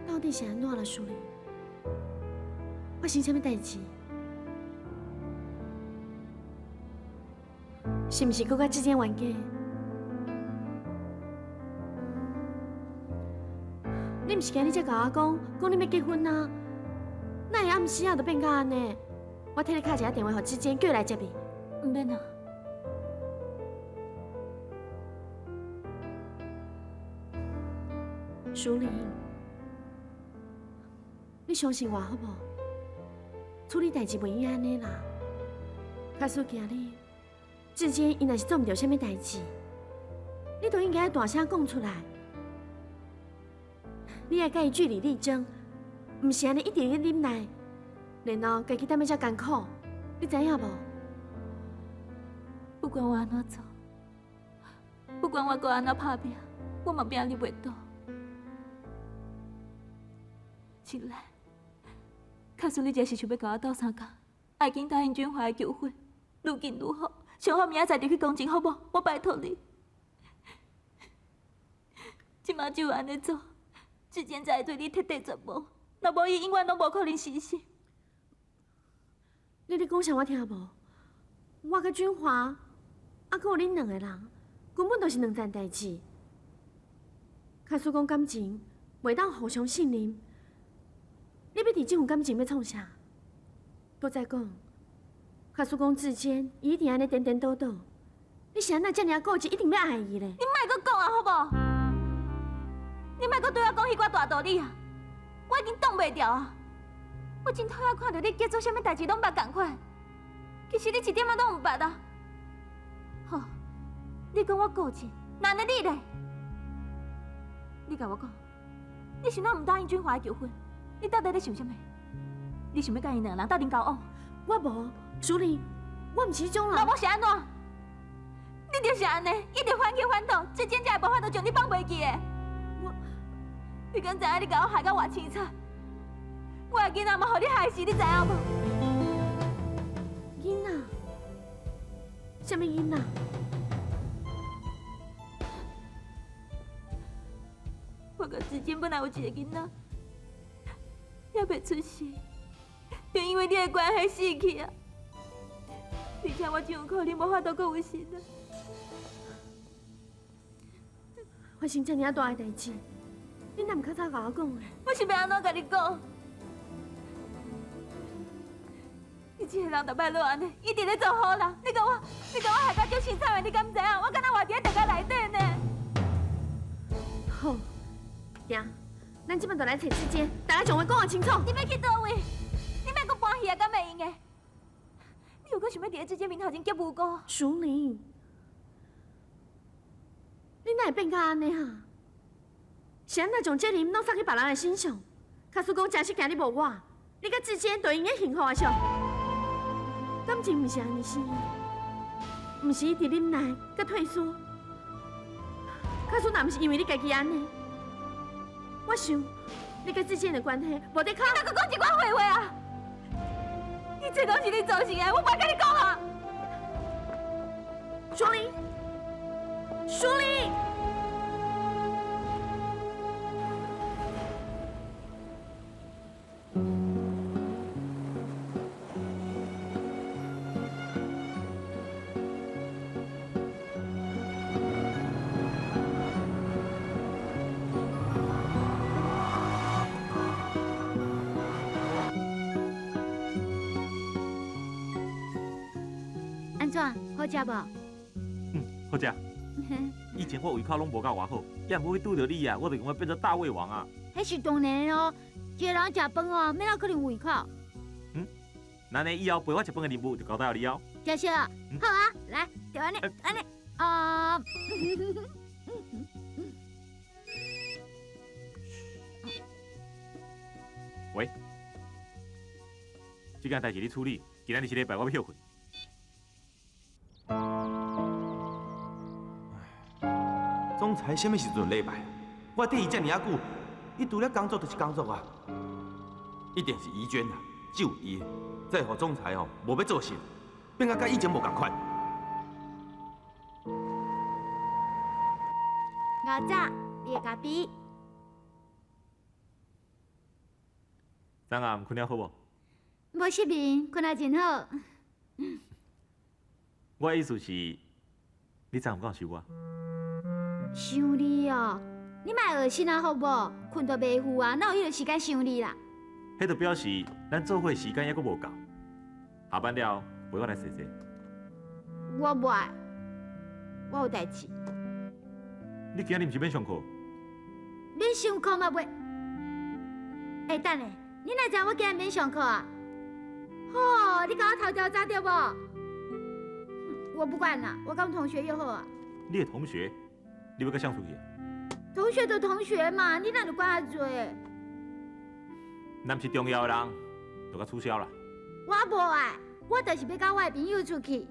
到底是按怎啦，淑玲？发生啥物代志？是毋是阁佮志坚冤家？你毋是今日才共我讲，讲你欲结婚啊？哪会暗时啊就变甲按呢？我替你敲一下电话予志坚，叫伊来接你。毋免啊。淑玲，你相信我好无？处理代志袂用按呢啦。假使今日志坚伊若是做毋著啥物代志，你都应该大声讲出来。你爱佮伊据理力争，毋是按呢一直咧忍耐，然后家己踮咧遮艰苦，你知影无？不管我按怎做，不管我阁按怎拍拼，我嘛拼你袂倒。新来，假使你真是想欲共我斗相共，爱紧答应君华的求婚，愈紧愈好，上好明仔载就去公证，好无？我拜托你。这马只有按呢做，志坚才会对你彻底绝望。若无伊，永远拢无可能死心。你咧讲啥？我听无。我佮君华，啊，阁有恁两个人，根本就是两层代志。假使讲感情袂当互相信任，你欲伫这份感情欲创啥？阁再讲，假使讲志坚伊一定按呢颠颠倒倒，你是按怎遮尔固执，一定欲爱伊咧？你莫阁讲啊，好无？你莫阁对我讲彼寡大道理啊！我已经挡袂牢啊！我真讨厌看著你结做啥物代志拢捌仝款，其实你一点仔拢毋捌啊！好，你讲我固执，那按呢你咧？你共我讲，你是怎毋答应君华的求婚？你到底咧想啥物？你想欲佮𪜶两个人斗阵交往？我无，淑玲，我毋是彼种人。那我是按怎？你就是按呢，一直反起反倒，这真正会无法度将你放袂记的。我，你敢知影你共我害到偌凄惨？我的囡仔嘛，予你害死，你知影无？囡仔？啥物囡仔？我佮志坚本来有一个囡仔，犹未出世，就因为你的关系死去啊！而且我真有可能无法度阁有心啊！发生这尔大的代志，你哪毋较早共我讲的？我是欲按怎共你讲？你这个人逐摆拢按呢，一直咧做好人，你共我，你共我害甲足凄惨的，你敢知影？我敢若活伫咧地狱内底呢。好，行，咱这摆就来揣志坚，大家将话讲个清楚。你欲去佗位？你莫阁搬戏啊，敢会用的？你又阁想欲伫咧志坚面头前结无辜？淑玲，你哪会变甲按呢哈？是按怎将责任拢放去别人的身上？假使讲真实今日无我，你佮志坚就会用得幸福啊？是？感情毋是按呢生，毋是一直忍耐佮退缩。假使若毋是因为你家己按呢，我想你佮志坚的关系无得靠。你哪阁讲这款废话啊？你这拢是你造成的，我无爱佮你讲啊！淑玲，淑玲。按怎好食无？嗯，好食。以前我胃口拢无够偌好，也毋过拄著你啊，我就感觉变做大胃王啊。彼是当然的哦，一个人食饭哦，免哪可能有胃口。嗯，那呢以后陪我食饭的任务就交代予你哦。谢谢。好啊，来，就按呢，按呢，啊。喂，这件代志你处理，今仔日是礼拜，我欲歇困。裁啥物时阵礼拜？我缀伊遮尔仔久，伊除了工作就是工作啊，一定是怡娟啊，只有伊，才会予总裁吼无欲做事，变甲佮以前无仝款。老早，你的咖啡。昨暗睏了好无？无失眠，睏得真好。我的意思是，你昨暗敢有想我？想你哦，你莫恶心啊，好无？睏都袂赴啊，哪有彼个时间想你啦？彼就表示咱做伙时间犹阁无够。下班了，陪我来踅踅。我无爱，我有代志。你今日毋是免上课？免上课嘛袂。欸，等下，你哪知我今日免上课啊？吼，你共我偷调查对无？我不管啦，我佮同学约好啊。你的同学，你欲佮谁出去？同学就同学嘛，你哪就管遐济？若毋是重要的人，就共取消啦。我无爱，我就是欲佮我的朋友出去。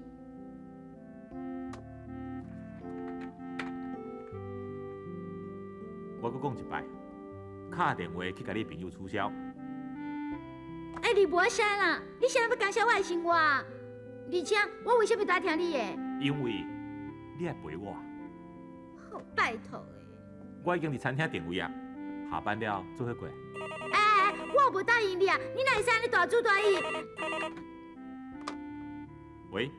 我阁讲一摆，敲电话去共你朋友取消。欸，你无啥啦？你啥欲干涉我的生活啊？而且我为啥物都爱听你的？因为你爱陪我。好，拜托的。我已经伫餐厅订位啊，下班了做伙过来。欸，我无答应你啊，你哪会使按呢大主大意？喂。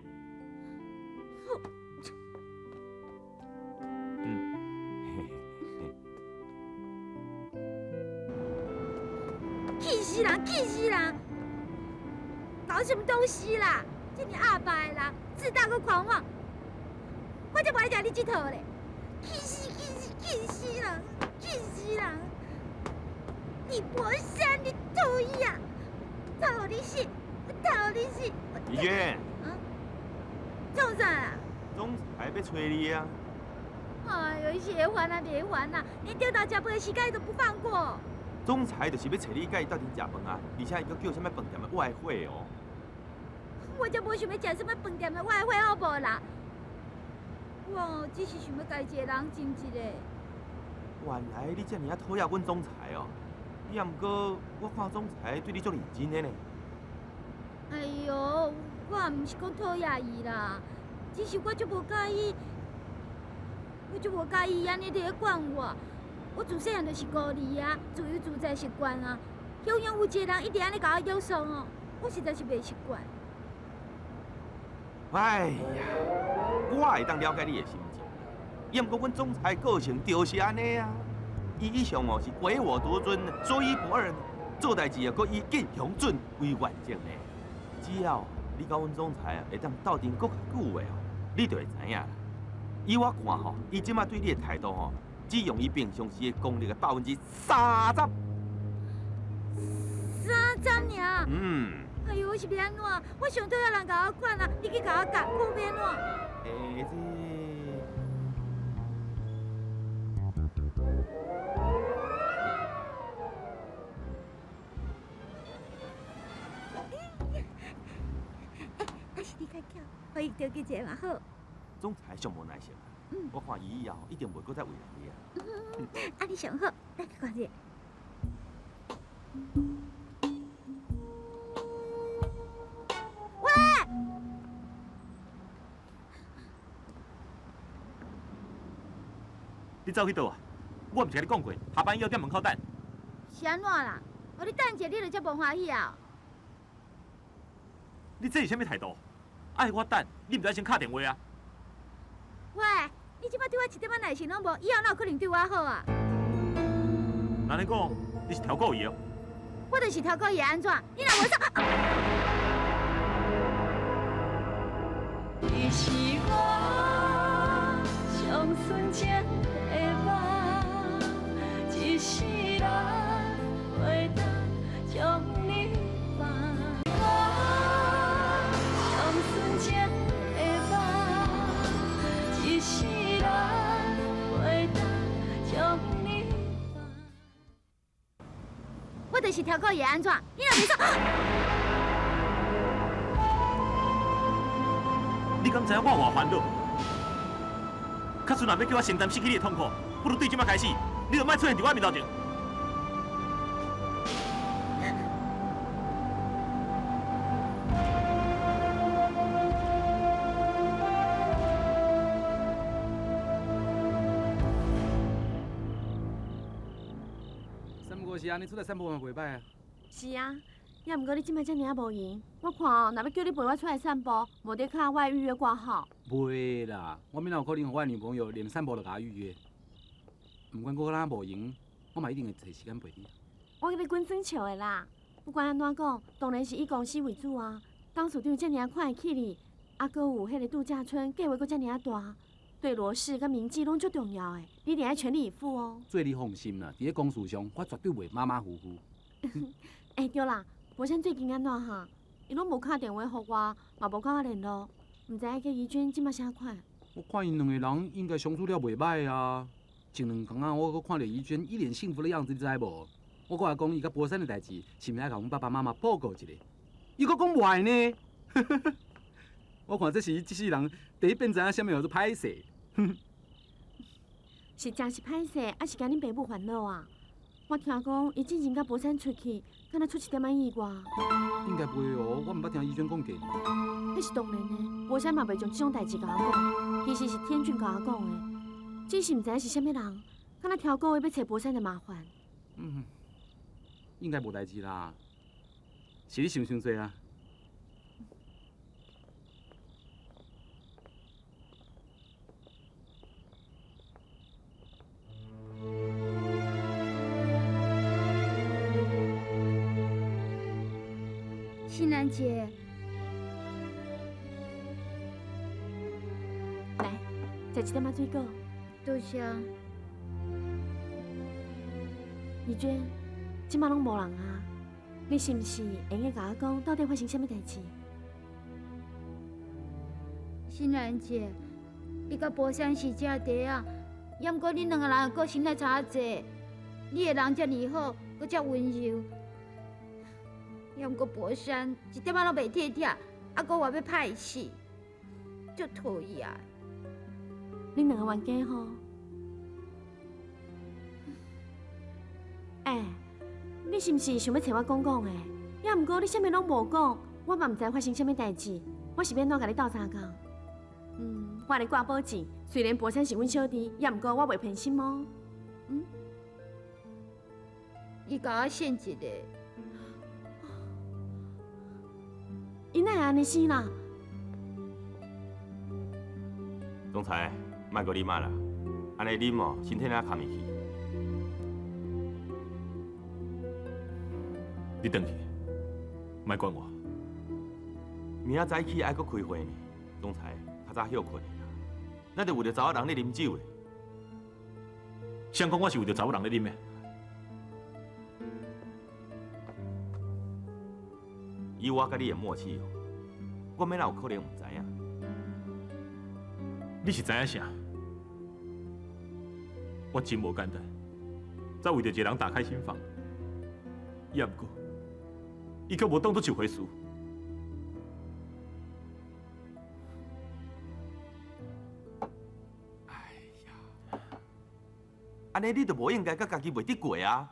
气死人！气死人！搞什么东西啦？这么鸭巴的人，自大阁狂妄，我才无爱食你这套咧！气死！气死！气死人！气死人！李博山，你讨厌！讨你死！我讨你死！怡娟。啊？创啥啦？总裁欲揣你啊！哎哟，伊是会烦啊，袂烦啊，连中昼食饭的时间伊都不放过。总裁就是欲揣你，佮伊斗阵食饭啊，而且伊阁叫啥物饭店的外烩哦。我才无想欲食啥物饭店的外烩，好无啦？我只是想欲共伊一个人静一下。原来你遮尔仔讨厌阮总裁哦！也毋过我看总裁对你足认真的呢。哎哟，我也毋是讲讨厌伊啦，只是我足无佮意，我足无佮意伊按呢伫咧管我。我自细汉就是孤儿啊，自由自在习惯啊。雄雄有一个人一直按呢共我约束哦，我实在是袂习惯。哎呀，我会当了解你的心情，也毋过阮总裁个性就是按呢啊。伊一向哦是唯我独尊，说一不二，做代志啊，阁以见雄准为原则呢。只要你佮阮总裁啊会当斗阵阁较久的哦，你就会知影啦。以我看吼，伊这马对你的态度吼，只用伊平常时的功力的30%。 30尔？嗯。哎哟，我是欲按怎？我上讨厌人共我管啊！你去共我教，我欲按怎？欸，这。欸，还是你较巧，予伊调几一个嘛好。总裁上无耐性，我看伊以后一定袂阁再为难你啊。按呢上好，咱去看者。喂！你走去佗啊？我毋是共你讲过，下班以后踮门口等。是按怎啦？予你等者，你就遮无欢喜啊？你这是啥物态度？爱我等，你毋知先敲电话啊？喂，你这摆对我一点仔耐性拢无，以后哪有可能对我好啊？按呢讲，你是超过伊哦？我就是超过伊，按怎？你若无说。你是我上纯情的梦，一世人袂当将你放。我上纯情的梦，一世人袂当将你放。我就是超过伊，按怎？你若袂说。你敢知影我偌烦恼？假使若欲叫我承担失去你的痛苦，不如对这摆开始，你就莫出现伫我面头前。三不五时按呢出来散步嘛袂䆀啊。是啊，也毋过你这摆遮尔仔无闲，我看哦，若欲叫你陪我出来散步，无得敲我的预约挂号。袂啦，我免哪有可能予我的女朋友连散步都共我预约。毋管我哪无闲，我嘛一定会揣时间陪你。我共你滚耍笑的啦，不管按怎讲，当然是以公司为主啊。董事长遮尔仔看会起你，啊，阁有彼个度假村计划阁遮尔仔大，对罗氏佮明记拢足重要的，你一定爱全力以赴哦。做你放心啦，伫咧公事上，我绝对袂马马虎虎。欸，对啦，博山最近按怎哈？伊拢无敲电话予我，嘛无佮我联络，毋知影佮怡娟这摆啥款？我看𪜶两个人应该相处了袂䆀啊。前两工仔，我阁看著怡娟一脸幸福的样子，你知无？我阁来讲伊佮博山的代志，是毋是爱共阮爸爸妈妈报告一下？伊阁讲袂爱呢。我看这是伊这世人第一遍知影啥物叫做歹势。实在是歹势，抑是惊恁爸母烦恼啊？我听讲，伊之前佮博山出去，敢若出一点仔意外。应该袂哦，我毋捌听怡娟讲过。彼是当然的，博山嘛袂将这种代志共我讲，其实是天俊共我讲的，只是毋知影是啥物人，敢若挑故意欲揣博山的麻烦。嗯，应该无代志啦，是你想伤济啊。新兰姐，来，食一点仔水果。多谢。怡娟，这摆拢无人啊，你是毋是会用得共我讲，到底发生啥物代志？新兰姐，你佮博山是正弟仔，也毋过恁两个人的个性乃差济，你的人遮尔好，阁遮温柔。也毋过博山一点仔拢袂体贴，啊，阁话欲歹死，足讨厌。恁两个冤家吼？欸，你是毋是想欲揣我讲讲的？也毋过你啥物拢无讲，我嘛毋知发生啥物代志，我是欲按怎共你斗相共？我按呢挂保证，虽然博山是阮小弟，也毋过我袂偏心哦。伊共我献一个。伊哪会按呢生啦？总裁，莫阁啉啊啦，按呢啉哦，身体哪堪会去？你转去，莫管我。明仔早起爱阁开会呢，总裁，较早歇睏的啦。咱就为著查某人咧啉酒的。谁讲我是为著查某人咧啉的？以我佮你的默契哦，我欲哪有可能毋知影？你是知影啥？我真无简单，才为著一个人打开心房，也毋过，伊却无当作一回事。哎呀，按呢你就无应该佮家己袂得过啊！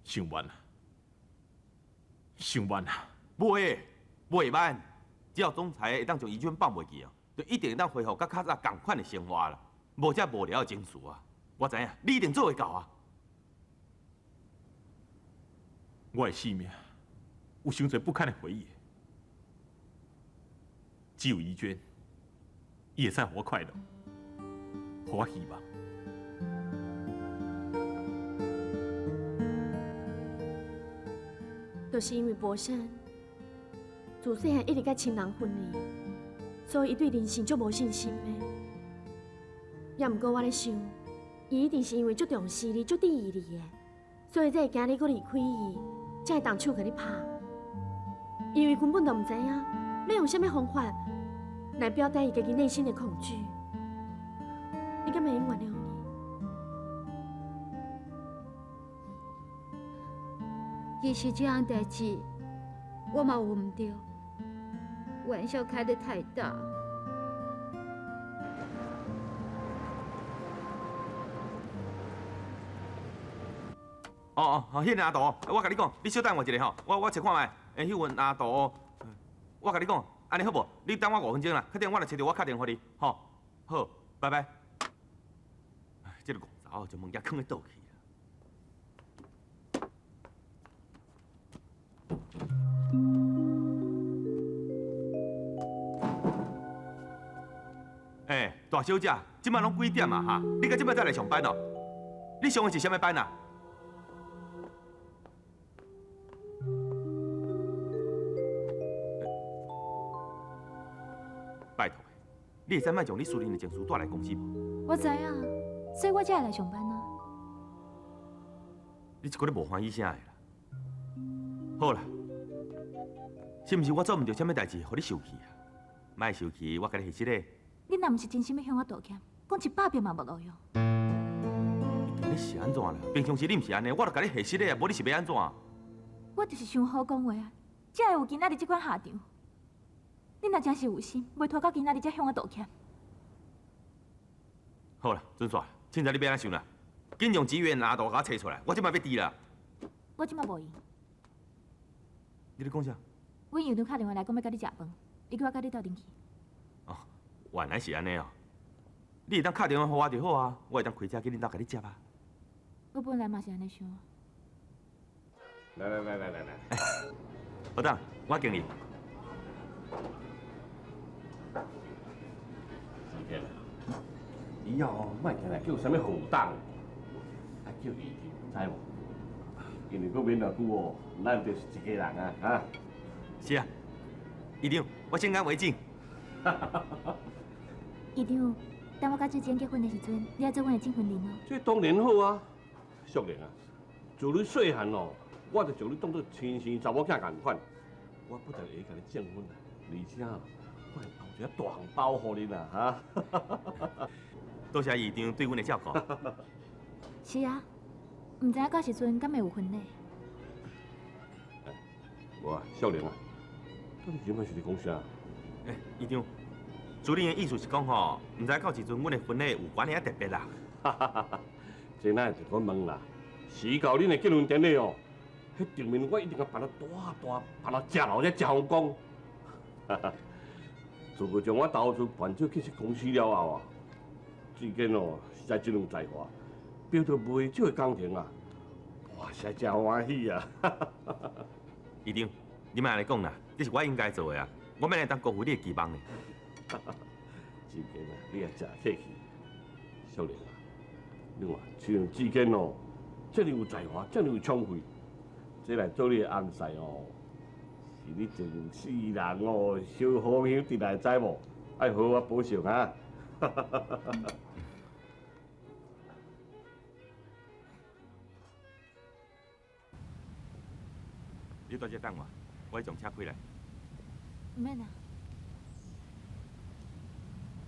想慢啊，想慢啊！袂，袂慢，只要总裁会当将怡娟放袂记哦，就一定会当恢复佮较早仝款的生活啦，无这无聊的情绪啊！我知影，你一定做会到啊！我的生命有伤济不堪的回忆，只有怡娟，伊会使予我快乐，予我希望。就是因为博山自细汉一直佮亲人分离，所以伊对人生足无信心的。也毋过我咧想，伊一定是因为足重视你、足注意你的，所以才会惊你阁离开伊，才会动手共你拍。因为根本就毋知影欲用啥物方法来表达伊家己内心的恐惧。你敢会用原谅伊？其实这项代志，我嘛有毋对，玩笑开得太大。哦哦，好，彼个阿杜，我共你讲，你小等我一下吼，我揣看觅。欸，彼份阿杜，我共你讲，按呢好无？你等我5分钟啦，确定我若揣著，我敲电话予你，吼。好，拜拜。这个戆查某将物件囥咧倒去。欸，大小姐，这摆拢几点啊？哈，你到这摆才来上班哦？你上的是啥物班啊？拜托，你会使莫将你私人的情绪带来公司无？我知影，所以我才会来上班啊。你这个咧无欢喜啥的啦？好啦，是毋是我做毋著啥物代志，予你受气啊？莫受气，我共你解释咧。你若毋是真心欲向我道歉，讲100遍嘛无路用。你是按怎啦？平常时你毋是按呢，我著共你解释咧，无你是欲按怎？我就是伤好讲话啊，才会有今仔日这款下场。你若真是有心，袂拖到今仔日才向我道歉。好啦，准煞，凊彩你欲按怎想啦？紧将职员阿杜共我揣出来，我这摆欲治啦。我这摆无闲。你咧讲啥？阮院长敲电话来讲欲佮你食饭，伊叫我佮你斗阵去。哦，原来是按呢哦。你会当敲电话予我就好啊，我会当开车去恁兜共你接啊。我本来嘛是按呢想。来来来来来来，老董，我敬你。志坚，以后莫定来叫啥物副董，爱叫院长，知无？因为阁免偌久哦，咱就是一家人啊，哈。是啊，院长，我先干为敬。院长，等我佮志坚结婚的时阵，你爱做阮的证婚人哦。这当然好啊，淑玲啊，自你细汉哦，我就将你当作亲生查某囝仝款。我不但会共你证婚啊，而且我会包一个大红包予你啦，哈。多谢院长对阮的照顾。是啊，毋知影到时阵敢会有婚礼。无啊，少年啊，到底这摆是咧讲啥？欸，院长，主任的意思是讲吼，毋知到时阵阮的婚礼有关尔特别啦。这哪会就讲问啦？时到恁的结婚典礼哦，彼场面我一定共办得大大，办到正闹才正风光。自从我投资办这建设公司了后啊，志坚哦实在真有才华，标到袂少的工程啊，哇，实在真欢喜啊！院长，你莫按呢讲啦，这是我应该做的啊，我欲来当辜负你的期望呢。志坚啊，你也真客气，少年啊，你看，像志坚哦，这么有才华，这么有聪慧，这来做你的翁婿哦，是你前世人哦，烧好香得来，知无？爱好好保重啊！你在这等我，我去将车开来。毋免啦。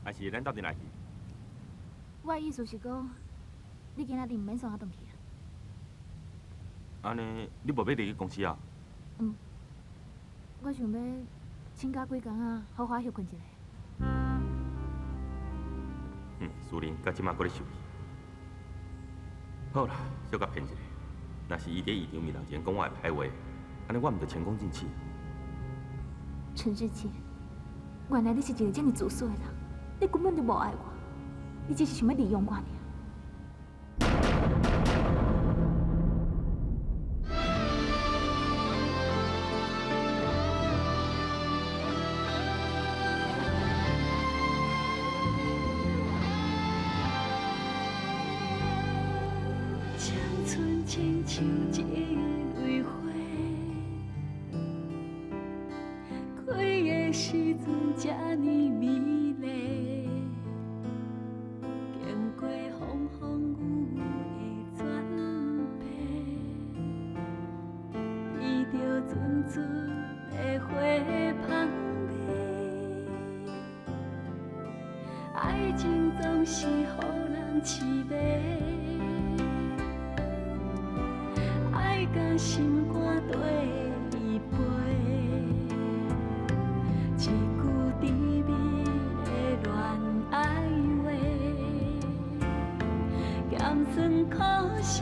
还是咱斗阵来去？我的意思是讲，你今仔日毋免送我转去啊。按呢，你无欲入去公司啊？嗯。我想欲请假几工仔，好好歇睏一下。嗯，苏玲到这马阁咧受气。好啦，小共骗一下。若是伊伫院长面头前讲我的歹话，按呢我毋就前功尽弃。陈志坚，原来你是一个这么自私的人，你根本就无爱我，你只是想欲利用我尔。青春亲像一蕊花，开的时阵这呢美丽，经过风风雨雨的转变，闻著阵阵的花香味，爱情总是予人痴迷。爱甲心肝缀伊飞，一句甜蜜的恋爱话，咸酸苦涩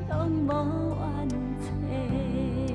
拢无怨嗟。